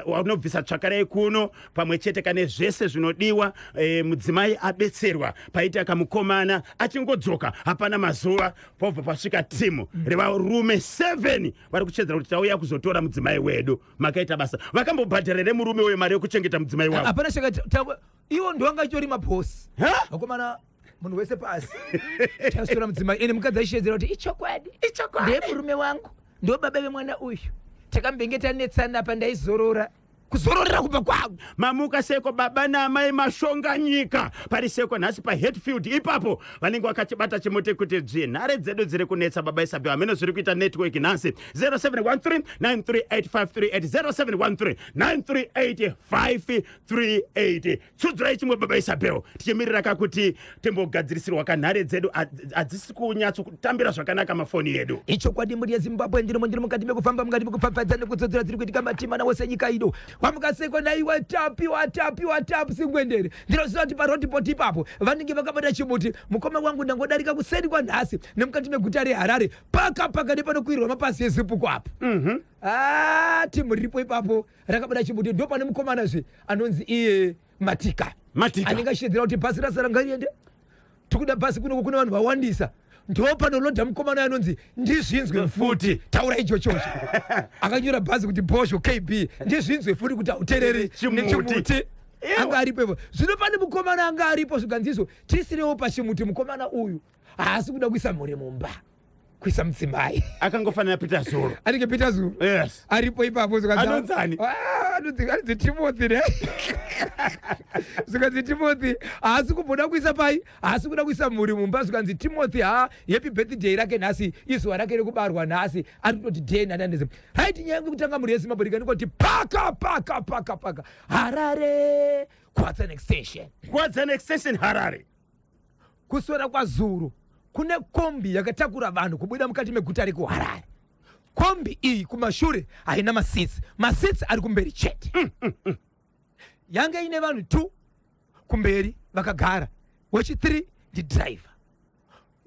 wanobvisa tsvakarai kuno pamwe chete kane zvese zvinodiwa, mudzimai abetserwa, paita kamukomana achingodzoka, hapana mazuva pobva pasvika timu revarume 7 vari kuchedzera kuti tauya kuzotora mudzimai wedu. Makaita basa. Vakambobhadhara here murume uyo mari yekuchengeta mudzimai wavo? Hapana chaka, iwo ndowanga itori mabhosi. Ha? Vakomana, munhu wese pasi, tasora mudzimai. Ende mukadzi aishedzera kuti ichokwadi. Ichokwadi. Ndiye murume wangu, ndo baba vemwana uyu, takambenge tanetsana pandaizorora. Kuzororera kumba kwangu. Mamuka seko baba naamai mashonga nyika pari seko nhasi paHatfield ipapo vanenge vakachibata chimuti kuti dzvi. Nhare dzedu dziri kunetsa baba Isabel, hameno zviri kuita network nhasi. 0713 938538, 0713 938538. Tsudzirai chimwe baba Isabel, tichimirira kakuti timbogadzirisirwa kanhare dzedu, hadzisi kunyatsokutambira zvakanaka mafoni edu. Ichokwadi, mhuri yeZimbabwe, ndirimo, ndiri mukati mekufamba, mukati mekupfapfadza nekudzodzera dziri kuitika matima nawose nyika ino. Wamukaseko naiwe Tapi, watapi, watapi singwendere. Ndinoziva kuti parodhipoti ipapo vanenge vakabata chimuti. Mukoma wangu, ndangodarika kuseni kwanhasi nemukati meguta reHarare, paka paka nepanokwirwa mapasi eZIPCO apo. Ah, timu riripo ipapo rakabata chimuti. Ndo pane mukomanazve anonzi iye Matika. Matika. Anenge achishedzera kuti bhasi rasara ngariende, tikuda bhasi kunoko, kune vanhu vawandisa. Ndo panolodha mukomana anonzi Ndizvinzwe Futi. Taura ichochocho, akanyora bhazi kuti Bosho KB Ndizvinzwe Futi, kuti hautereri. Chimuti. Nechimuti. Ewa. Anga aripo ipo. Zvino pane mukomana anga aripo, zvikanzizo tisirewo pachimuti. Mukomana uyu haasi kuda kuisa mhuri mumba, kuisa mudzimai. Akangofanira Peter Zulu. Anenge Peter Zulu. Yes. Aripo ipapo. Anonzani? Ah, anonzi Timothy ne. Zvikanzi Timothy haasi kumboda kuisa pai, haasi kuda kuisa mhuri mumba. Zvikanzi Timothy, ha, happy birthday rake nhasi, izuva rake rekubarwa nhasi, ari kutoti day nananese. Right, nyaya yekutanga, mhuri yeZimbabwe, rikanikoti paka paka paka paka Harare, Kuwadzana Extension. Kuwadzana Extension, Harare. Kuswera kwazuro kune kombi yakatakura vanhu kubuda mukati meguta rekuHarare. Kombi iyi kumashure haina maseats, maseats ari kumberi chete. Yange ine vanhu 2 kumberi vakagara, wechi3 ndidriver,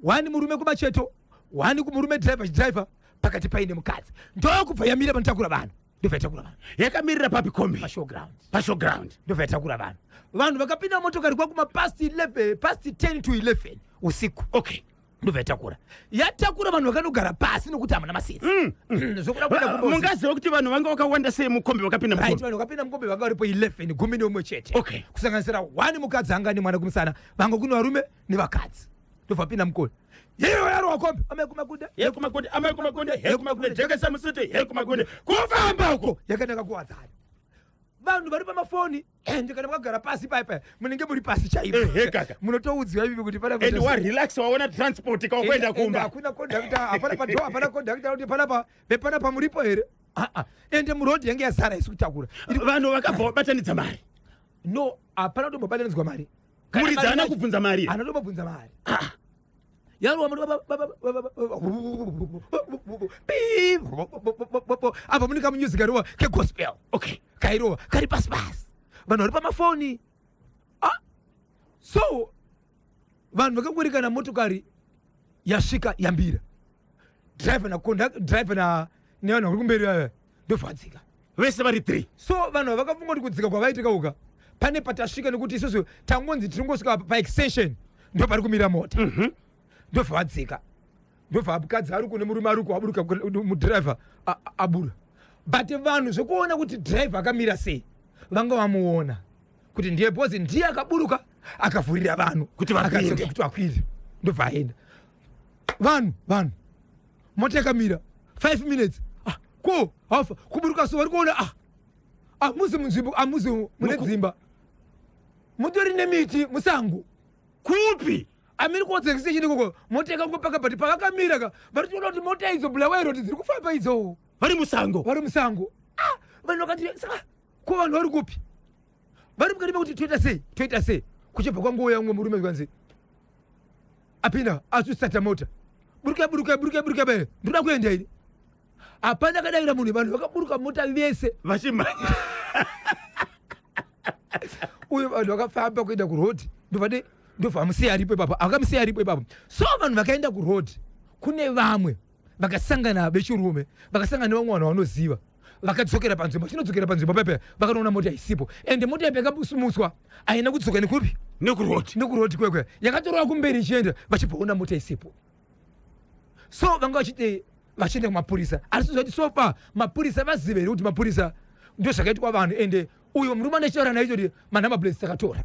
one murume kumacheto, one kumurume driver chidriver, pakati paine mukadzi. Ndokubva yamira panotakura vanhu, ndobva yatakura vanhu. Yakamirira papi kombi? Pashowground. Pashowground. Ndobva yatakura vanhu. Vanhu vakapinda motokari kwakuma past 11, past 10 to 11 usiku. Ndobva yatakura, yatakura vanhu, vakanogara pasi nokuti hamuna maseats, zvokuda kuenda kumba usiku. Mungaziva kuti vanhu vanga vakawanda sei mukombi vakapinda Right, mukombi? vanhu vakapinda mukombi vanga varipo 11, 11 chete. Kusanganisira one mukadzi anga nemwana kumusana, vanga kune varume nevakadzi. Ndobva vapinda mukombi, yeyo yarowa kombi, amai kumakude. He kumakude, amai kumakude, he kumakude, jekesa musuti, he kumakude, kufamba uko. Yakanaka Kuwadzana. Vanhu vari pamafoni, ende kana makagara pasi paya paya munenge muri pasi chaipo. Ehe, kaka. Munotoudziwa ivivi kuti pana And warelax, waona transport kawakuenda kumba. Hakuna kondakta, hapana padho, hapana kondakta kuti panapa vepanapa muripo here. Ah, ah. Ende murodhi yange yazara isi kutakura. Vanhu vakabva vabatanidza mari? No, hapana kutombobatanidzwa mari. Kana Muridzi mari haana kubvunza mari? Haana kutombobvunza mari. Yarowa apa, mune kamunyuzi karowa kegospel. Kairova kari pasi pasi, vanhu vari pamafoni. Ah, so vanhu vakangorikana motokari yasvika yambira, driver na driver na nevanhu vari kumberi vaya ndobva Vese vari 3. So vanhu vakafunga kuti kudzika kwavaitika uka pane patasvika, nekuti isusu tangonzi tiringosvika paextension, ndo pari kumira mota. Ndobva vadzika, ndobva mukadzi ari kune murume ari kuaburuka, mudhiraivha abura. But vanhu zvekuona kuti dhiraivha akamira sei, vanga vamuona kuti ndiye, because ndiye akaburuka akavhurira vanhu kuti vakwire. Akadzoka kuti vakwire. Ndobva aenda. Vanhu mota yakamira 5 minutes. Ah, ko hafa kuburuka, so vari kuona, ah, hamuzi munzvimbo, hamuzi mune dzimba, mutori nemiti musango. Kupi? Amiri kuodza extension ikoko. Mota yakangopaka, but pavakamira ka, vari kuona kuti mota idzo Bulawayo Road dziri kufamba idzo. Vari musango. Vari musango. Ah, vanhu vakati, saka ko vanhu vari kupi? Vari mukati mekuti toita sei, toita sei? Kuchibva kwangouya umwe murume, zvikanzi apinda asusata mota, "Burukai, burukai, burukai, burukai bae, ndoda kuenda ini." Hapana akadavira munhu. Vanhu vakaburuka mota vese vachimhanya. Uye vanhu vakafamba kuenda kurodhi, ndobva ndobva amusiya aripo ipapo, akamusiya aripo ipapo. So vanhu vakaenda kurodhi, kune vamwe vakasangana vechirume, vakasangana nevamwe vanhu vanoziva, vakadzokera panzvimbo. Vachinodzokera panzvimbo pepe, vakanoona mota isipo. Ende mota ipi yakasimutswa haina kudzoka nekupi? Nekurodi. Nekurodi kwekwe, yakatorwa kumberi ichienda. Vachibvaona mota isipo, so vanga vachiti vachienda kumapurisa. Asi zvati so far mapurisa vazive here kuti mapurisa ndo zvakaitwa vanhu? Ende uyo murume anechitaura naye kuti manumber plates takatora,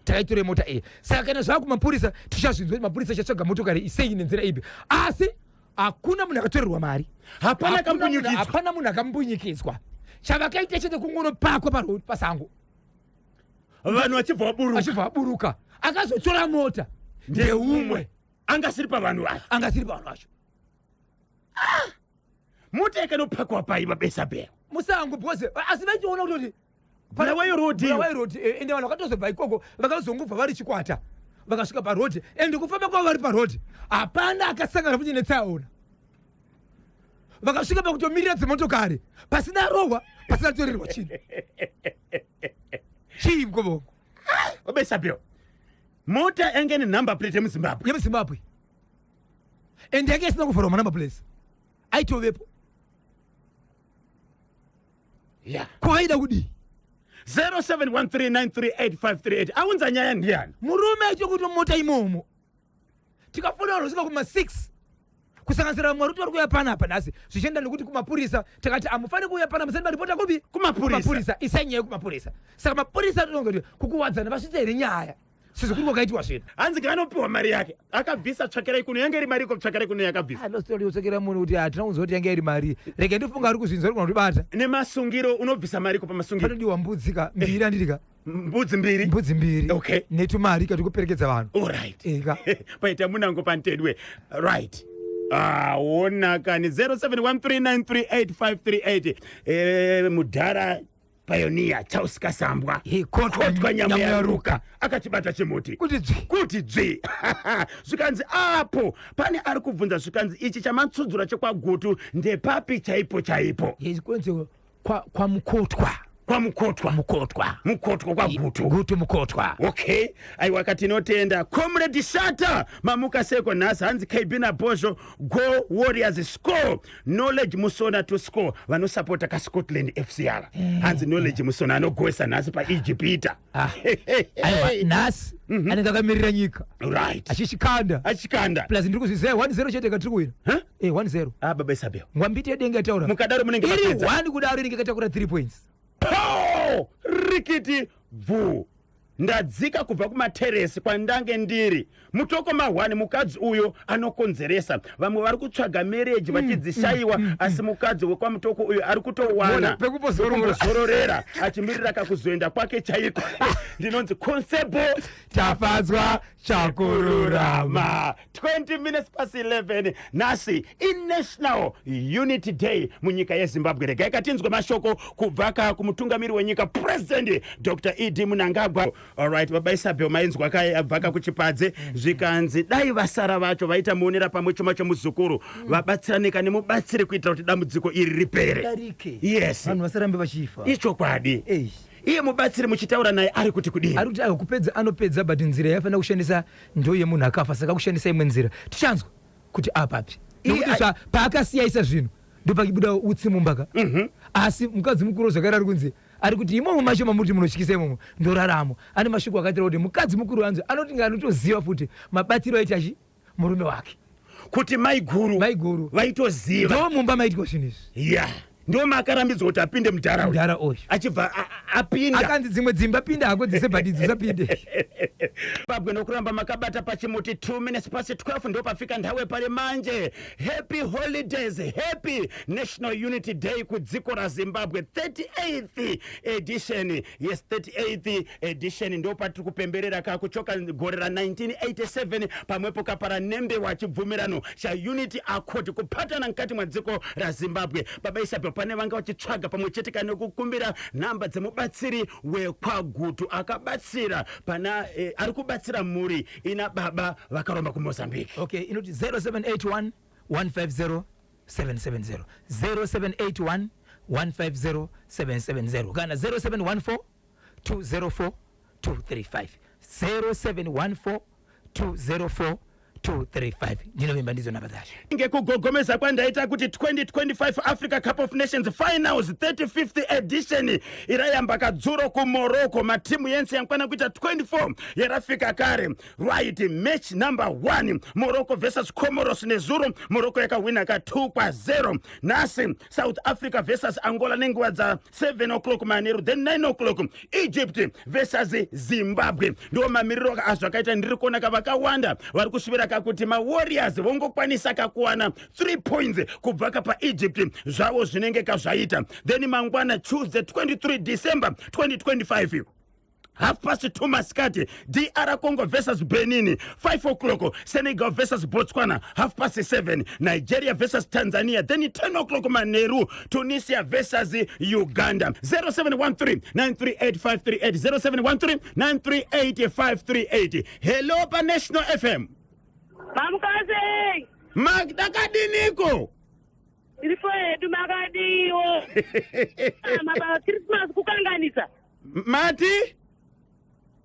takaitora mota iyi. Saka kana zvava kumapurisa tichazvinzwa kuti mapurisa achatsvaga motokari sei, nenzira ipi. Asi hakuna munhu akatorerwa mari. Hapana Hakuna munhu- akambunyikidzwa. Hapana munhu akambunyikidzwa. Chavakaita chete kungonopakwa paroad, pasango. Vanhu vachibva vaburuka. Vachibva vaburuka. Akazotora mota ndeumwe. Angasiri pavanhu vacho. Angasiri pavanhu vacho. Mota yakanopakwa pai, babeSabel? Musango, because asi vaitoona kutoti Bulawayo Road iyo. Bulawayo Road, ende vanhu vakatozobva ikoko, vakazongobva vari chikwata, vakasvika paroad. Ende kufamba kwavo vari paroad, hapana akasangana futi netsaona. Vakasvika pakutomirira dzimotokari, pasina rohwa, pasina torerwa chinhu. Chii, mukobongo? BabeSabel, mota yange ine number plate yemuZimbabwe. YemuZimbabwe, ende yange isina kuvharwa manumber plates, aitovepo. Ko vaida kudii? 0713938538. Aunza nyaya ndiani? Murume aitokuti mota imomo. Tikafona vanhu vasvika kuma6, kusanganisira vamwe vari kuti vari kuuya panapa nhasi, zvichienda nekuti kumapurisa takati hamufaniri kuuya panapa musati maripota kupi? Kumapurisa. Kumapurisa. Isai nyaya kumapurisa. Saka mapurisa atonga kuti kukuwadzana vasvitsa here nyaya, sezvo kuri kwakaitwa zvinhu. Hanzi kaanopiwa mari yake akabvisa tsvakirai kuno. Yange iri mari iko tsvakirai kuno yakabvisa? Andositotsvakira munhu kuti hatina kunzwa kuti yange iri mari. Rege ndifunga ari kuzvinzwa, ari kutibata. Nemasungiro, unobvisa mari iko pamasungiro? Panodiwa mbudzi ka mbiri, andirika? Mbudzi mbiri. Mbudzi mbiri. Netumari kati kuperekedza vanhu. Alright. Eka. Paita munango pantedwe, right? Aona kani, 0713938538. Mudhara Pioneer Charles Kasambwa. Hey, kotwa. Kotwa nyama nyama. Yaruka akachibata chimuti. Kuti dzvi. Kuti dzvi. Zvikanzi apo pane ari kubvunza, zvikanzi ichi chamatsudzura chekwaGutu ndepapi chaipo chaipo? Kwenzi kwaMukotwa. KwaMukotwa. Mukotwa. Mukotwa, kwaGutu. Gutu, Mukotwa. Okay, aiwa, katinotenda Comrade Shata. Mamuka seko nhasi? Hanzi KB naBhozho, go Warriors, score! Knowledge Musona to score. Vanosapota kaScotland FCR. Hanzi Knowledge Musona anogowesa nhasi paEgypita. Ah. Aiwa, nhasi anenge akamirira nyika. Achichikanda. Achikanda. Plus ndiri kuzviziva, 1-0 chete katiri kuwina. Huh? 1-0. Ah, baba Isabel. Ngwambiti yedenga yataura. Mukadaro munenge iri mapedza. 1 kudaro inenge yakatakura 3 points. Po! Rikiti bvu! Ndadzika kubva kumateresi kwandange ndiri Mutoko ma1. Mukadzi uyo anokonzeresa. Vamwe vari kutsvaga marriage vachidzishayiwa, asi mukadzi wekwaMutoko uyo ari kutowana Mona, pekumbozorora. pekumbozororera achimirira kakuzoenda kwake chaiko. Ndinonzi Constable Tafadzwa Chakururama. Ma 20 minutes past 11. Nhasi iNational Unity Day munyika yeZimbabwe. Regai katinzwe mashoko kubva ka kumutungamiri wenyika, President Dr ED Mnangagwa. Alright, baba Isabel, mainzwa kabva kakuchipadze. Zvikanzi dai vasara vacho vaita muonera pamwe, chuma chomuzukuru, vabatsiranika nemubatsiri kuitira kuti dambudziko iri ripere. Darike. Yes. Vanhu vasarambe vachifa. Ichokwadi. Ei. Iye mubatsiri muchitaura naye ari kuti kudini? Ari kuti aiwa, kupedza anopedza, but nzira yafanira kushandisa ndo yemunhu akafa, saka kushandisa imwe nzira. Tichanzwa kuti apapi, nekuti paakasiyayisa zvinhu ndopakibuda utsi mumbaka. Asi mukadzi mukuru zvakare ari kunzi, ari kuti imomo macho mamuti munotyisa imomo ndoraramo. Ane mashoko akaitira kuti mukadzi mukuru anzi anoti nga anotoziva futi mabatiro aita chi murume wake. Kuti mai guru. Mai guru. Vaitoziva. Ndo mumba maiitwa zvinhu izvi. Ya, ndo maakarambidzwa kuti apinde mudhara uyu. Mudhara uyu. Achibva apinda. Akanzi dzimwe dzimba pinda hako dzese, but idzi usapinde. Zimbabwe nokuramba makabata pachimuti. 2 minutes past 12 ndo pafika nthawi pale manje. Happy holidays, happy National Unity Day kudziko raZimbabwe, 38th edition. Yes, 38th edition ndo patiri kupemberera kakuchoka gore ra1987, pamwepo kaparanembewa chibvumirano chaUnity Accord, kupatana mukati mwadziko raZimbabwe. Baba Isabel, pane vanga vachitsvaga pamwe chete kana kukumbira nhamba dzemubatsiri wekwaGutu akabatsira pana ari kubatsira mhuri ina baba vakaromba kuMozambique. Okay, inoti 0781 150 770, 0781 150 770, kana 0714 204 235, 0714 204 235. Ndinovimba ndidzo namba dzacho. Ngekugogomesa kwandaita kuti 2025 Africa Cup of Nations finals 35th edition irayamba kadzuro kuMorocco. Matimu yense yankwana kuita 24 yarafika kare. Right, match number 1, Morocco versus Comoros nezuro, Morocco yakahwina ka 2 kwa0. Nhasi South Africa versus Angola nenguva dza 7 o'clock manheru, then 9 o'clock Egypt versus Zimbabwe. Ndo mamiriro azvakaita. Ndiri kuona ka vakawanda vari kusvivira. kakuti mawarriors vongokwanisa kakuwana 3 points kubva kapaEgypt, zvavo zvinenge kazvaita. Then mangwana, Tuesday 23 December 2025, 2:30 masikati, DR Congo versus Benin. 5 o'clock, Senegal versus Botswana. 7:30, Nigeria versus Tanzania. Then 10 o'clock manheru, Tunisia versus Uganda. 0713 938 538, 0713 938 538. Hello paNational FM. Mamukasei. Makadiniko? Iripo hedu, makadiwo? Mapachristmas kukanganisa. Mati?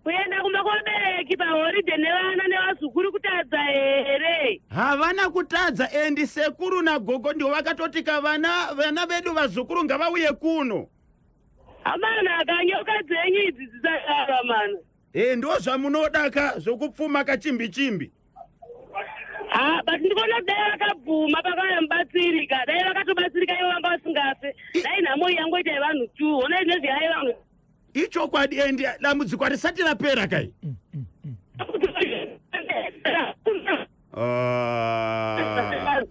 Kuenda kumba kwabereki paholiday nevana nevazukuru kutadza here? Havana kutadza, and sekuru nagogo ndivo vakatotika vana vedu, vazukuru ngavauye kuno. Amana, akanyoka dzenyu idzi dzisadaro mana. E, ndo zvamunoda ka, zvokupfuma kachimbi chimbi. Ha, but ndikuona dai vakabvuma pakauya mubatsirika, dai vakatobatsirika ivo vanga vasingafe, dai nhamo iyi yangoita yevanhu two. Ona nezviyai vanhu. Ichokwadi, and dambudziko harisati rapera kai. Ah,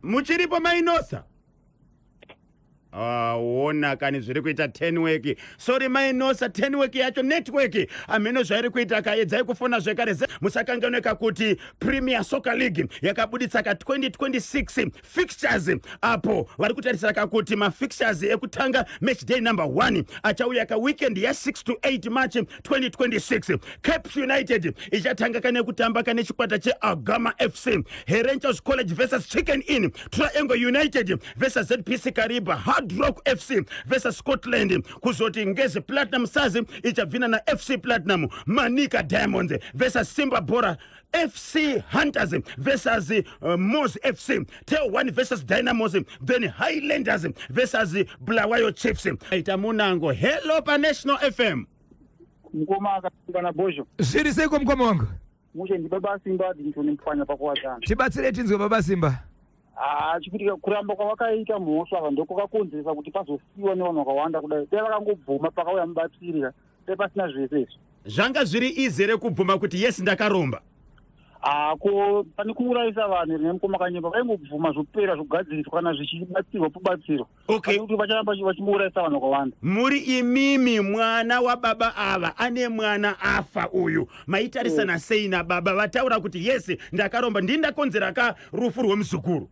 muchiripo mainosa? Ona kani zviri kuita tenwork. Sorry mainosa, tenwork yacho, network hameno zvairi kuita. Kaedzai kufona zvekare. Musakanganweka kuti Premier Soccer League yakabuditsa ka 2026 fixtures, apo vari kutarisira kakuti mafixtures ekutanga, match day number 1, achauya kaweekend ya6 to 8 March 2026. Caps United ichatanga kane kutamba kane chikwata cheAgama FC, Herentals College versus Chicken Inn, Triangle United versus ZPC Kariba, Hard Rock FC versus Scotland. Kuzoti Ngezi Platinum Stars ichabvina naFC Platinum, Manica Diamonds versus Simba Bora, FC Hunters versus Mos FC, TelOne versus Dynamos, then Highlanders versus Bulawayo Chiefs. Ita munango. Hello paNational FM. Mukoma akasimba nabhozho. Zviri seiko, mukoma wangu? Mushe, ndibaba Simba Dintoni Mupwanya pakuwadzana. Tibatsirei tinzwe, baba Simba. Haa, chikuitika, kuramba kwavakaita mhosva ava ndokwakakonzeresa kuti pazosiyiwa nevanhu vakawanda kudai. Dai vakangobvuma pakauya mubatsiri, dai pasina zvese izvi. Zvanga zviri easy rekubvuma kuti yes, ndakaromba? Hako, pane kuurayisa vanhu here nemukoma Kanyemba? Vaingobvuma, zvopera, zvogadziriswa, kana zvichibatsirwa pobatsirwa. Kuti vacharamba vachimbourayisa vanhu vakawanda. Muri imimi mwana wababa ava, ane mwana afa uyu, maitarisana sei nababa vataura kuti yes, ndakaromba, ndini ndakonzera ka rufu rwemuzukuru?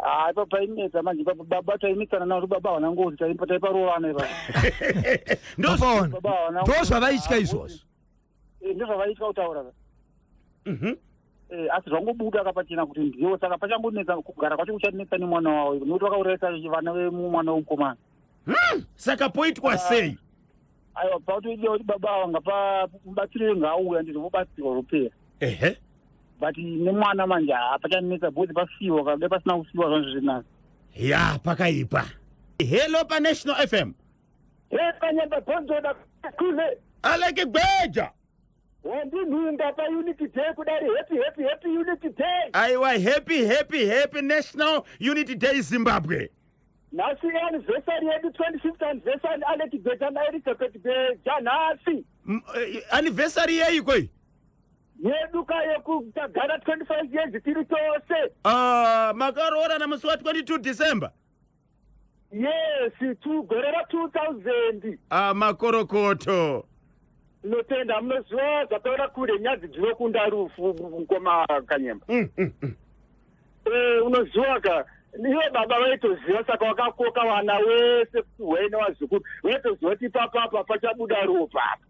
Haa, ipapo painetsa manje. Ipapo baba tainetsana navo kuti baba havana ngozi, taiparovana ipapo. Mapaona? Baba havana Ndo zvavaitya izvozvo. Eh, ndozvavaitya kutaura. Eh, asi zvangobuda kapachena kuti ndiwo, saka pachangonetsa, kugara kwacho kuchanetsa nemwana wavo, nekuti vakaurayisa vana vemumwana wemukomana. Saka poitwa sei? Aiwa, pautoidiwa kuti baba ava ngapa mubatsiri ngaauya, ndizvo, vobatsirwa, zvopera. But nemwana manje, haa, pachanetsa because pasiwa, kadai pasina kusiwa zvangu zvirinani. Ya, pakaipa. Hello paNational FM. Kanyemba bhonzoda kule. Aleke Gweja. Wandinhunga paUnity Day kudari. Happy, happy, happy Unity Day. Aiwa, happy, happy, happy National Unity Day, Zimbabwe. Nhasi anniversary yedu, 25th anniversary, Alec Gweja naElizabeth Gweja nhasi. Anniversary yeiko iyi? Yedu ka, yekutagara 25 years tiri tose. Ah, makaroorana musi wa22 December? Yes, gore ra2000. Ah, makorokoto. Tinotenda. Munoziva zvataura kure, nyadzi dzinokunda rufu, mukoma Kanyemba. Eh, unoziva ka, ivo baba vaitoziva, saka vakakoka vana wese kuti hwene vazukuru, vaitoziva kuti ipapapa pachabuda ropa apa.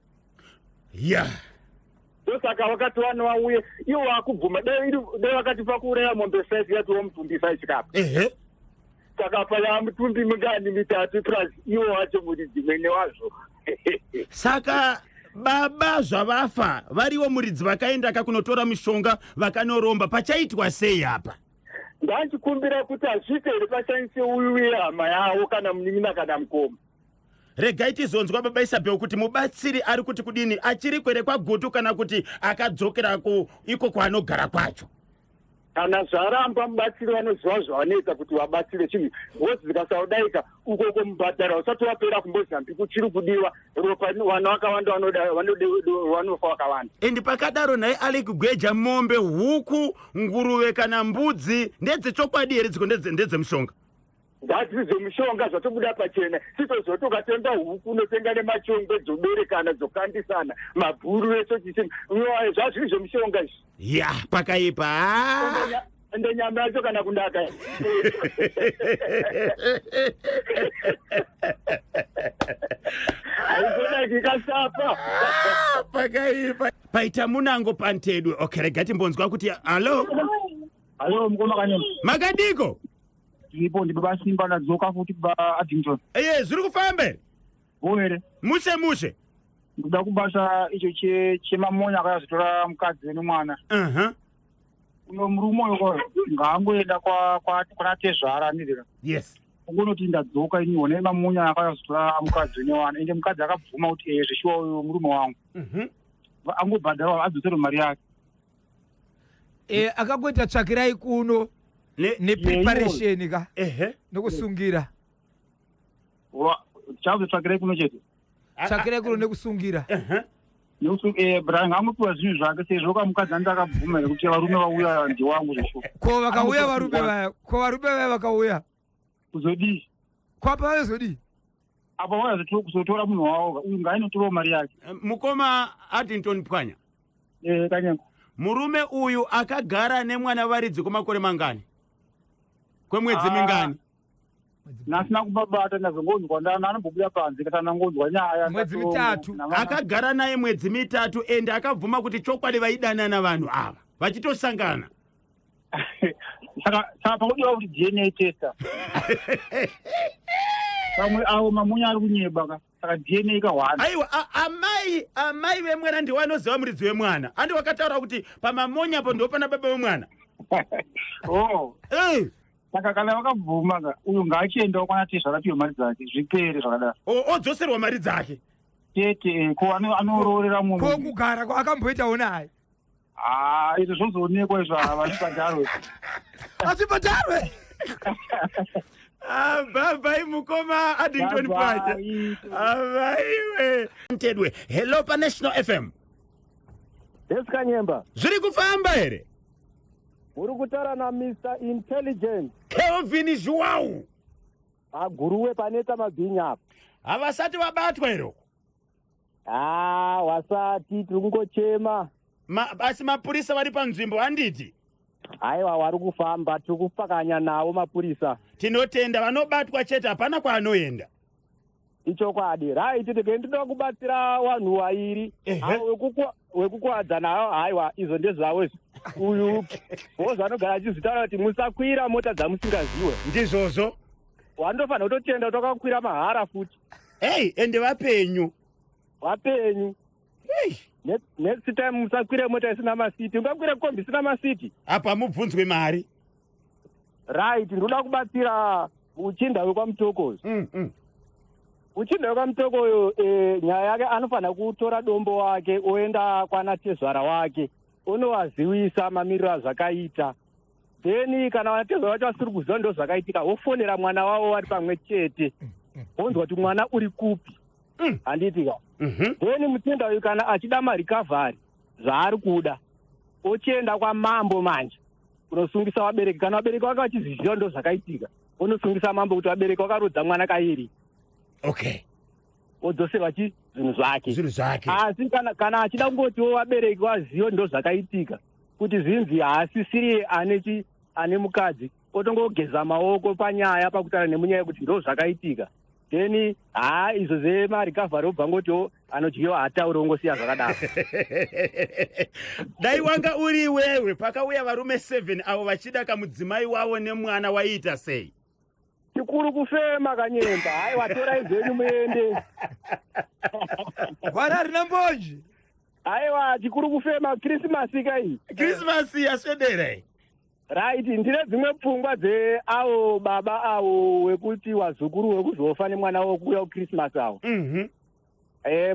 Ndosaka vakati vana vauye, ivo vakubvuma. Dai vakati pakuuraya mombe 5 yatiwo mutumbi 5 kapa. Saka paya mutumbi mingani? Mitatu, plus ivo vacho muridzi mwene wazvo. Saka baba zvavafa variwo muridzi, vakaenda kakunotora mishonga, vakanoromba, pachaitwa sei apa? Ndanchikumbira kuti hazviite here pashandise uyu wehama yavo, kana munin'ina kana mukoma. Regai tizonzwa baba Isabel kuti mubatsiri ari kuti kudini, achiri kwere kwaGutu kana kuti akadzokera ku iko kwaanogara kwacho. Kana zvaramba, mubatsiri vanoziva zvavanoita kuti vabatsire chinhu. Ngozi dzikasaudaika ukoko, mubhadhara usati wapera kuMozambique, uchiri kudiwa ropa. Vana vakawanda vanofa vakawanda. Endi pakadaro nhai Alec Gweja, mombe, huku, nguruve kana mbudzi ndedzechokwadi here dziko ndedzemushonga? Ngadziri dzemushonga, zvatobuda pachena. Sitozoti ukatenga huku, unotenga nemachongwe, dzoberekana, dzokandisana mabhuru eso chichi, zvazviri zvemushonga izvi. Ya, pakaipa. Ah. Ende nyama yacho kana kundaka. Haizonaki kasapa. Ah, pakaipa. Paita munango pantedwe. Okay, rega timbonzwa kuti alo. Alo, mukoma Kanyemba. Makadiko? Ndipo, ndi baba Simba, ndadzoka futi kubva Addington. Eye, zviri kufamba here? Here. Mushe mushe. Ndoda kubasa icho chemamonya akazotora mukadzi nemwana. Uyo murume uyo ngaangoenda kuna tezvara ndirira. Ungonoti ndadzoka ini, one mamonya akazotora mukadzi newana, ende mukadzi akabvuma kuti ee, zveshuwa uyo murume wangu. Angobhadharwa, adzoserwe mari yake. E, akangoita tsvakirai kuno nepreparation ka nekusungira. Chazotsvakirai kuno chete. Tsvakirai kuno nekusungira. Brian angopiwa zvinhu zvake, sezvo kamukadzi andi akabvuma here kuti varume vauya ndiwangu zveshuwa. Ko vakauya varume vaya? Ko varume vaya vakauya? Kuzodii? Kwapa vazodii? Apa vauya kuzotora munhu wavo, uyu ngainotorawo mari yake. Mukoma Addington Pwanya. Eh, Kanyengo. Murume uyu akagara nemwana varidzi kwemakore mangani, kwemwedzi mingani? Nasina kubabata, ndazongonzwa ndanombobuda panze kana ngonzwa nyaya. Mwedzi 3. Akagara naye mwedzi 3, ende akabvuma kuti chokwadi vaidanana vanhu ava vachitosangana. Saka pakudiwa kuti DNA testa pamwe avo mamunya ari kunyeba ka, saka DNA kahwana. Aiwa, amai vemwana ndiwo anoziva muridzi wemwana. Andi wakataura kuti pamamonya apo ndo pana baba vemwana. Oh. Eh. Saka kana vakabvuma ka, uyu ngaachiendawo kwana tezvara, apiwe mari dzake, zvipere zvakadaro. Odzoserwa mari dzake. Chete. Ko anoroorera Ko munhu? Kugara ko akamboitawo naye? Ha, izvo zvozoonekwa izvo, havachibhadharwe. Achibhadharwe. Ah, bye mukoma Addington Pwanya. Avaiwe Ntedwe, hello paNational FM. Yes, Kanyemba. Zviri kufamba here? Uri kutaura naMr Intelligent. Kelvin Zhuwau. Aguruwe paneta mabhinya apa. Havasati vabatwa here uko? Ha, wasati, tiri kungochema. Asi mapurisa vari panzvimbo, handiti? Haiwa, wari kufamba, tiri kupfakanya nawo mapurisa. Tinotenda, vanobatwa chete, hapana kwaanoenda. Ichokwadi. Right, tike ndinoda kubatsira vanhu vairi. Avo wekukwadza nawo, haiwa, izvo ndezvavo izvo. Uyu bhozi anogara achizvitaura kuti musakwira mota dzamusingaziwe. Ndizvozvo. Wanofanira kutotenda kuti wakakwira mahara futi. Ei, ende vapenyu. Vapenyu. Hey. Next time musakwire mota isina masiti. Ungakwire kombi isina masiti? Apa mubvunzwe mari. Right, ndoda kubatsira uchinda wekwaMutoko. Uchinda wekwaMutoko uyo, nyaya yake anofanira kutora dombo wake, oenda kwana tezvara wake, onovaziwisa mamiriro azvakaita. Then kana vanatezvara vacho vasiri kuziva ndo zvakaitika, wofonera mwana wavo vari pamwe chete, wonzwa kuti mwana uri kupi, handiti ka? Then mutenda uyu kana achida marecovery zvaari kuda, ochienda kwamambo manje kunosungisa vabereki. Kana vabereki vake vachizviziva ndo zvakaitika, onosungisa mambo kuti vabereki vakarodza mwana kairi. Odzoserwa chi zvinhu zvake. Zvinhu zvake. Asi kana achida kungotiwo vabereki vazive ndo zvakaitika, kuti zvinzi haasisiri ane chi ane mukadzi, otongogeza maoko panyaya pakutaura nemunyaya yekuti ndo zvakaitika, then haa, izvo zvemarecovery obva ngotiwo anodyiwa haatauri, ongosiya zvakadaro. Dai wanga uri iwewe, pakauya varume 7 avo vachida kamudzimai wavo nemwana, waiita sei? Chikuru kufema, Kanyemba. Haiwa, torai zvenyu muende. Gwara rina mbonje. Aiwa, chikuru kufema. Krisimasi ka iyi. Krismasi yaswedera iyi. Right, ndine dzimwe pfungwa dzeavo baba avo wekuti wazukuru wekuzofa nemwana wokuuya kukrismasi avo.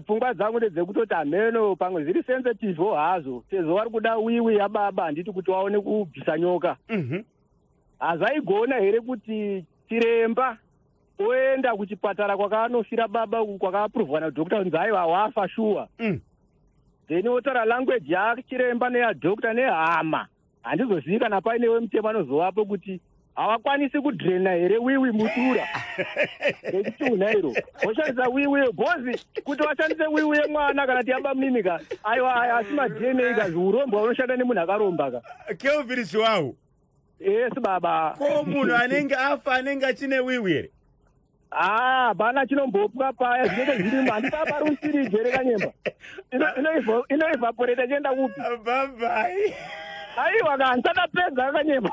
Pfungwa dzangu ndedzekutoti hameno pamwe zviri sensitive hazvo sezvo vari kuda wiwi yababa, handiti, kuti vaone kubvisa nyoka. Hazvaigona here kuti chiremba oenda kuchipatara kwakanofira baba uku, kwakaapuruvhwa nadoctor kunzi aiwa, wafa shuwa? Then otaura language yachiremba neyadoctor nehama. Handizozivi kana paine wemutemo anozovapo kuti havakwanisi kudrena here wiwi mudura rechitunha iro, voshandisa wiwi bhozi, kuti vashandise wiwi yemwana kana tiyamba mimika. Aiwa, aya asi maDNA ka, zviurombwa unoshanda nemunhu akaromba ka. Kelvin Zhuwao. Yes, baba. Ko munhu anenge afa anenge achine wiwi here? Ah, hapana chinombopwa paya, zvinenge zvirimo. Handiti pari musiriji here, Kanyemba? Inoevaporata chienda kupi? Bye. Aiwa ka, handisatapedza, Kanyemba.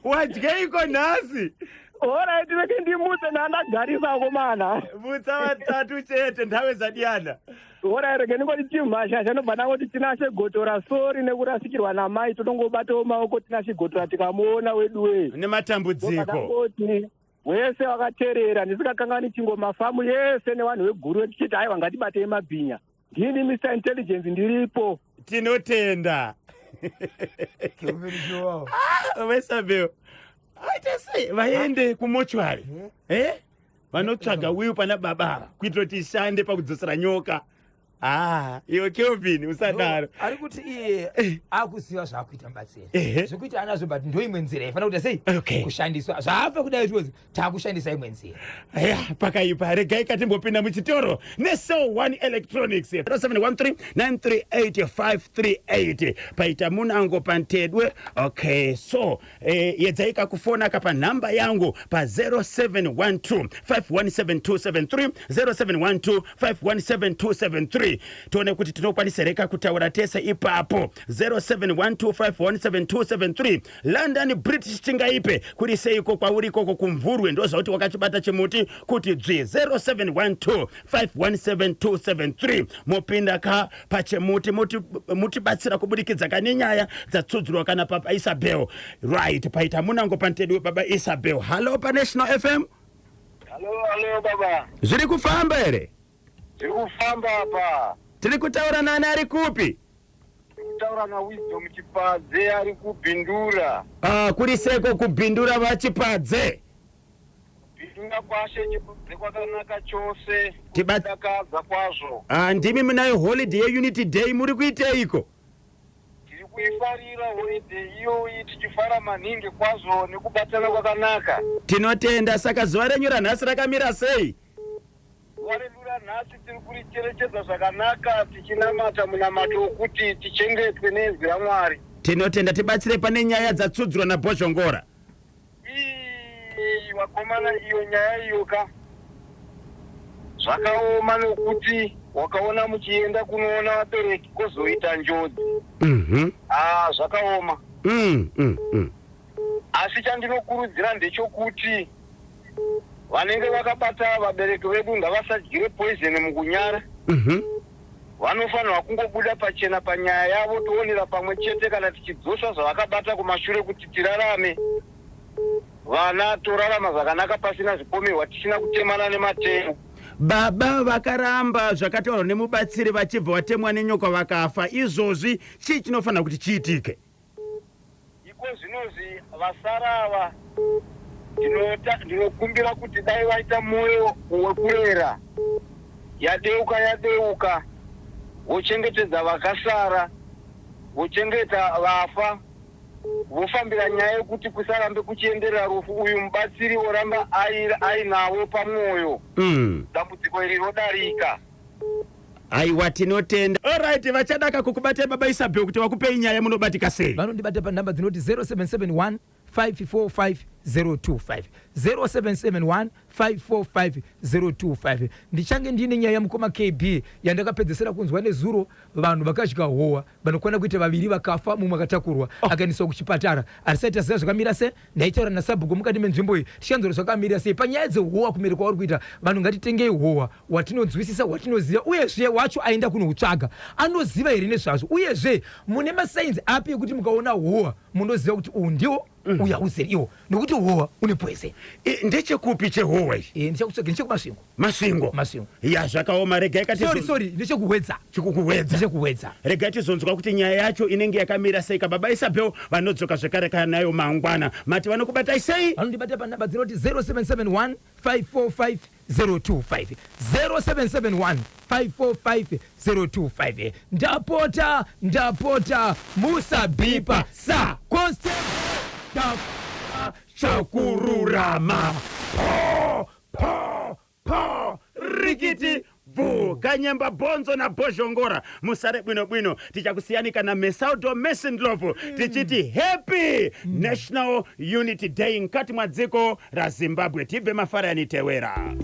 Wadyeiko nhasi? Alright, reke ndimutse, ndandagarisa akomana. Mutsa vatatu chete, nthawe zadiyana. Alright, reke ndingoti chimhashasha, ndobva ndangoti Tinashe Gotora, sorry nekurasikirwa namai, totongobatawo maoko Tinashe Gotora tikamuona wedu wee. Nematambudziko. Ndangoti wese wakateerera, ndisikakangani chingoma famu yese nevanhu veguru, tichiti aiwa, ngatibatei mabhinya. Ndini Mr Intelligence, ndiripo. Tinotenda. Vesabel aita sei vaende kumochwari, eh? Vanotsvaga wiwi pana baba ava kuitira kuti ishande pakudzosera nyoka. Ah, iwe Kelvin, usadaro. Ari kuti iye akuziva zvaakuita mubatsiri. Zvekuita anazvo, but ndo imwe nzira ifanira kuita sei kushandiswa zvaafa kudai tiozi taakushandisa imwe nzira. Ya, pakaipa. Regai katimbopinda muchitoro neCell 1 Electronics, 0713 938 538, paita munango pantedwe. Okay, so yedzai kakufona kapa nhamba yangu pa 0712 517273, 0712 517273. Tione kuti tinokwanisa reka kutaura tese ipapo, 0712517273. London British Chingaipe, kuri seiko kwauri ikoko kumvurwe? Ndozvauti wakachibata chimuti kuti dzvi. 0712 517273, mopinda ka pachemuti, mutibatsira kubudikidza kane nyaya dzatsudzurwa kana papa Isabel. Right, paita munango pantediwe baba Isabel. Hallo paNational FM. Hallo, hallo baba. Zviri kufamba here? Zviri kufamba apa. Tiri kutaura nani, ari kupi? Kutaura naWisdom Chipadze, ari kuBindura. Ah, kuri seko kuBindura, vaChipadze? Bindura kwashe Chipadze kwakanaka chose. Kudakadza kwazvo. Ah, ndimi munayo holiday yeUnity Day, muri kuiteiko? Tiri kuifarira holiday iyoyi, tichifara maningi kwazvo nekubatana kwakanaka. Tinotenda. Saka zuva renyu ranhasi rakamira sei? Zuva redu ranhasi tiri kuricherechedza zvakanaka, tichinamata munamato wokuti tichengetwe nenzwi raMwari. Tinotenda. Tibatsire pane nyaya dzatsudzurwa naBhozhongora. Ii, vakomana, iyo nyaya iyo ka, zvakaoma nokuti wakaona muchienda kunoona vabereki kwozoita njodzi. Ah, zvakaoma. Asi chandinokurudzira ndechokuti vanenge vakabata vabereki vedu ngavasadyire poison mukunyara. Vanofanirwa kungobuda pachena panyaya yavo, toonera pamwe chete kana tichidzosa zvavakabata kumashure kuti tirarame, vana torarama zvakanaka pasina zvipomerwa, tisina kutemana nematemo. Baba vakaramba zvakataurwa nemubatsiri, vachibva vatemwa nenyoka vakafa. Izvozvi chii chinofanira kuti chiitike? Iko zvinozvi vasara ava ndinokumbira kuti dai vaita mwoyo wekurera, yadeuka yadeuka, vochengetedza vakasara, vochengeta vafa, vofambira nyaya yekuti kusarambe kuchienderera rufu. Uyu mubatsiri oramba ainavo pamwoyo. Dambudziko iri rodarika. Aiwa, tinotenda. Alright, vachadaka kukubatai baba Isabel kuti vakupei nyaya, munobatika sei? Vanondibata panhamba dzinoti 0771 545 025, 0771 545 025. Ndichange ndiine nyaya yamukoma KB yandakapedzesera kunzwa nezuro. Vanhu vakadya howa vanokwana kuita vaviri vakafa, mumwe akatakurwa akaendeswa kuchipatara, harisati taziva zvakamira se. Ndaitaura nasabhuku mukati menzvimbo iyi, tichanzwa zvakamira sei panyaya dzehowa kumere kwauri kuita. Vanhu ngatitengei howa watinonzwisisa, watinoziva, uyezve wacho aenda kunoutsvaga anoziva here nezvazvo? Uyezve mune masigns api ekuti mukaona howa munoziva kuti uhu ndiwo? Uye hauzere iwo nokuti howa une poison. Ndechekupi chehowa ichi? Ndichakutsvagira ndechekumasvingo. Masvingo. Masvingo. Ya, zvakaoma, regai kati Sorry, sorry, ndechekuwedza. Chikukuwedza. Ndechekuwedza. Regai tizonzwa kuti nyaya yacho inenge yakamira sei. Kababa Isabel vanodzoka zvekare kanayo mangwana. Mati vanokubatai sei? Vanondibata panhamba dzinoti 0771 545 025, 0771 545 025. Ndapota, ndapota, musabhipa sa constable Chakururama. Po po po, rikiti bvu, Kanyemba Bhonzo naBhozhongora. Musare bwino bwino. Tichakusiyani kana Mesaudo Mesindlovu, tichiti happy National Unity Day mkati mwa dziko raZimbabwe. Tibve mafarani tewera.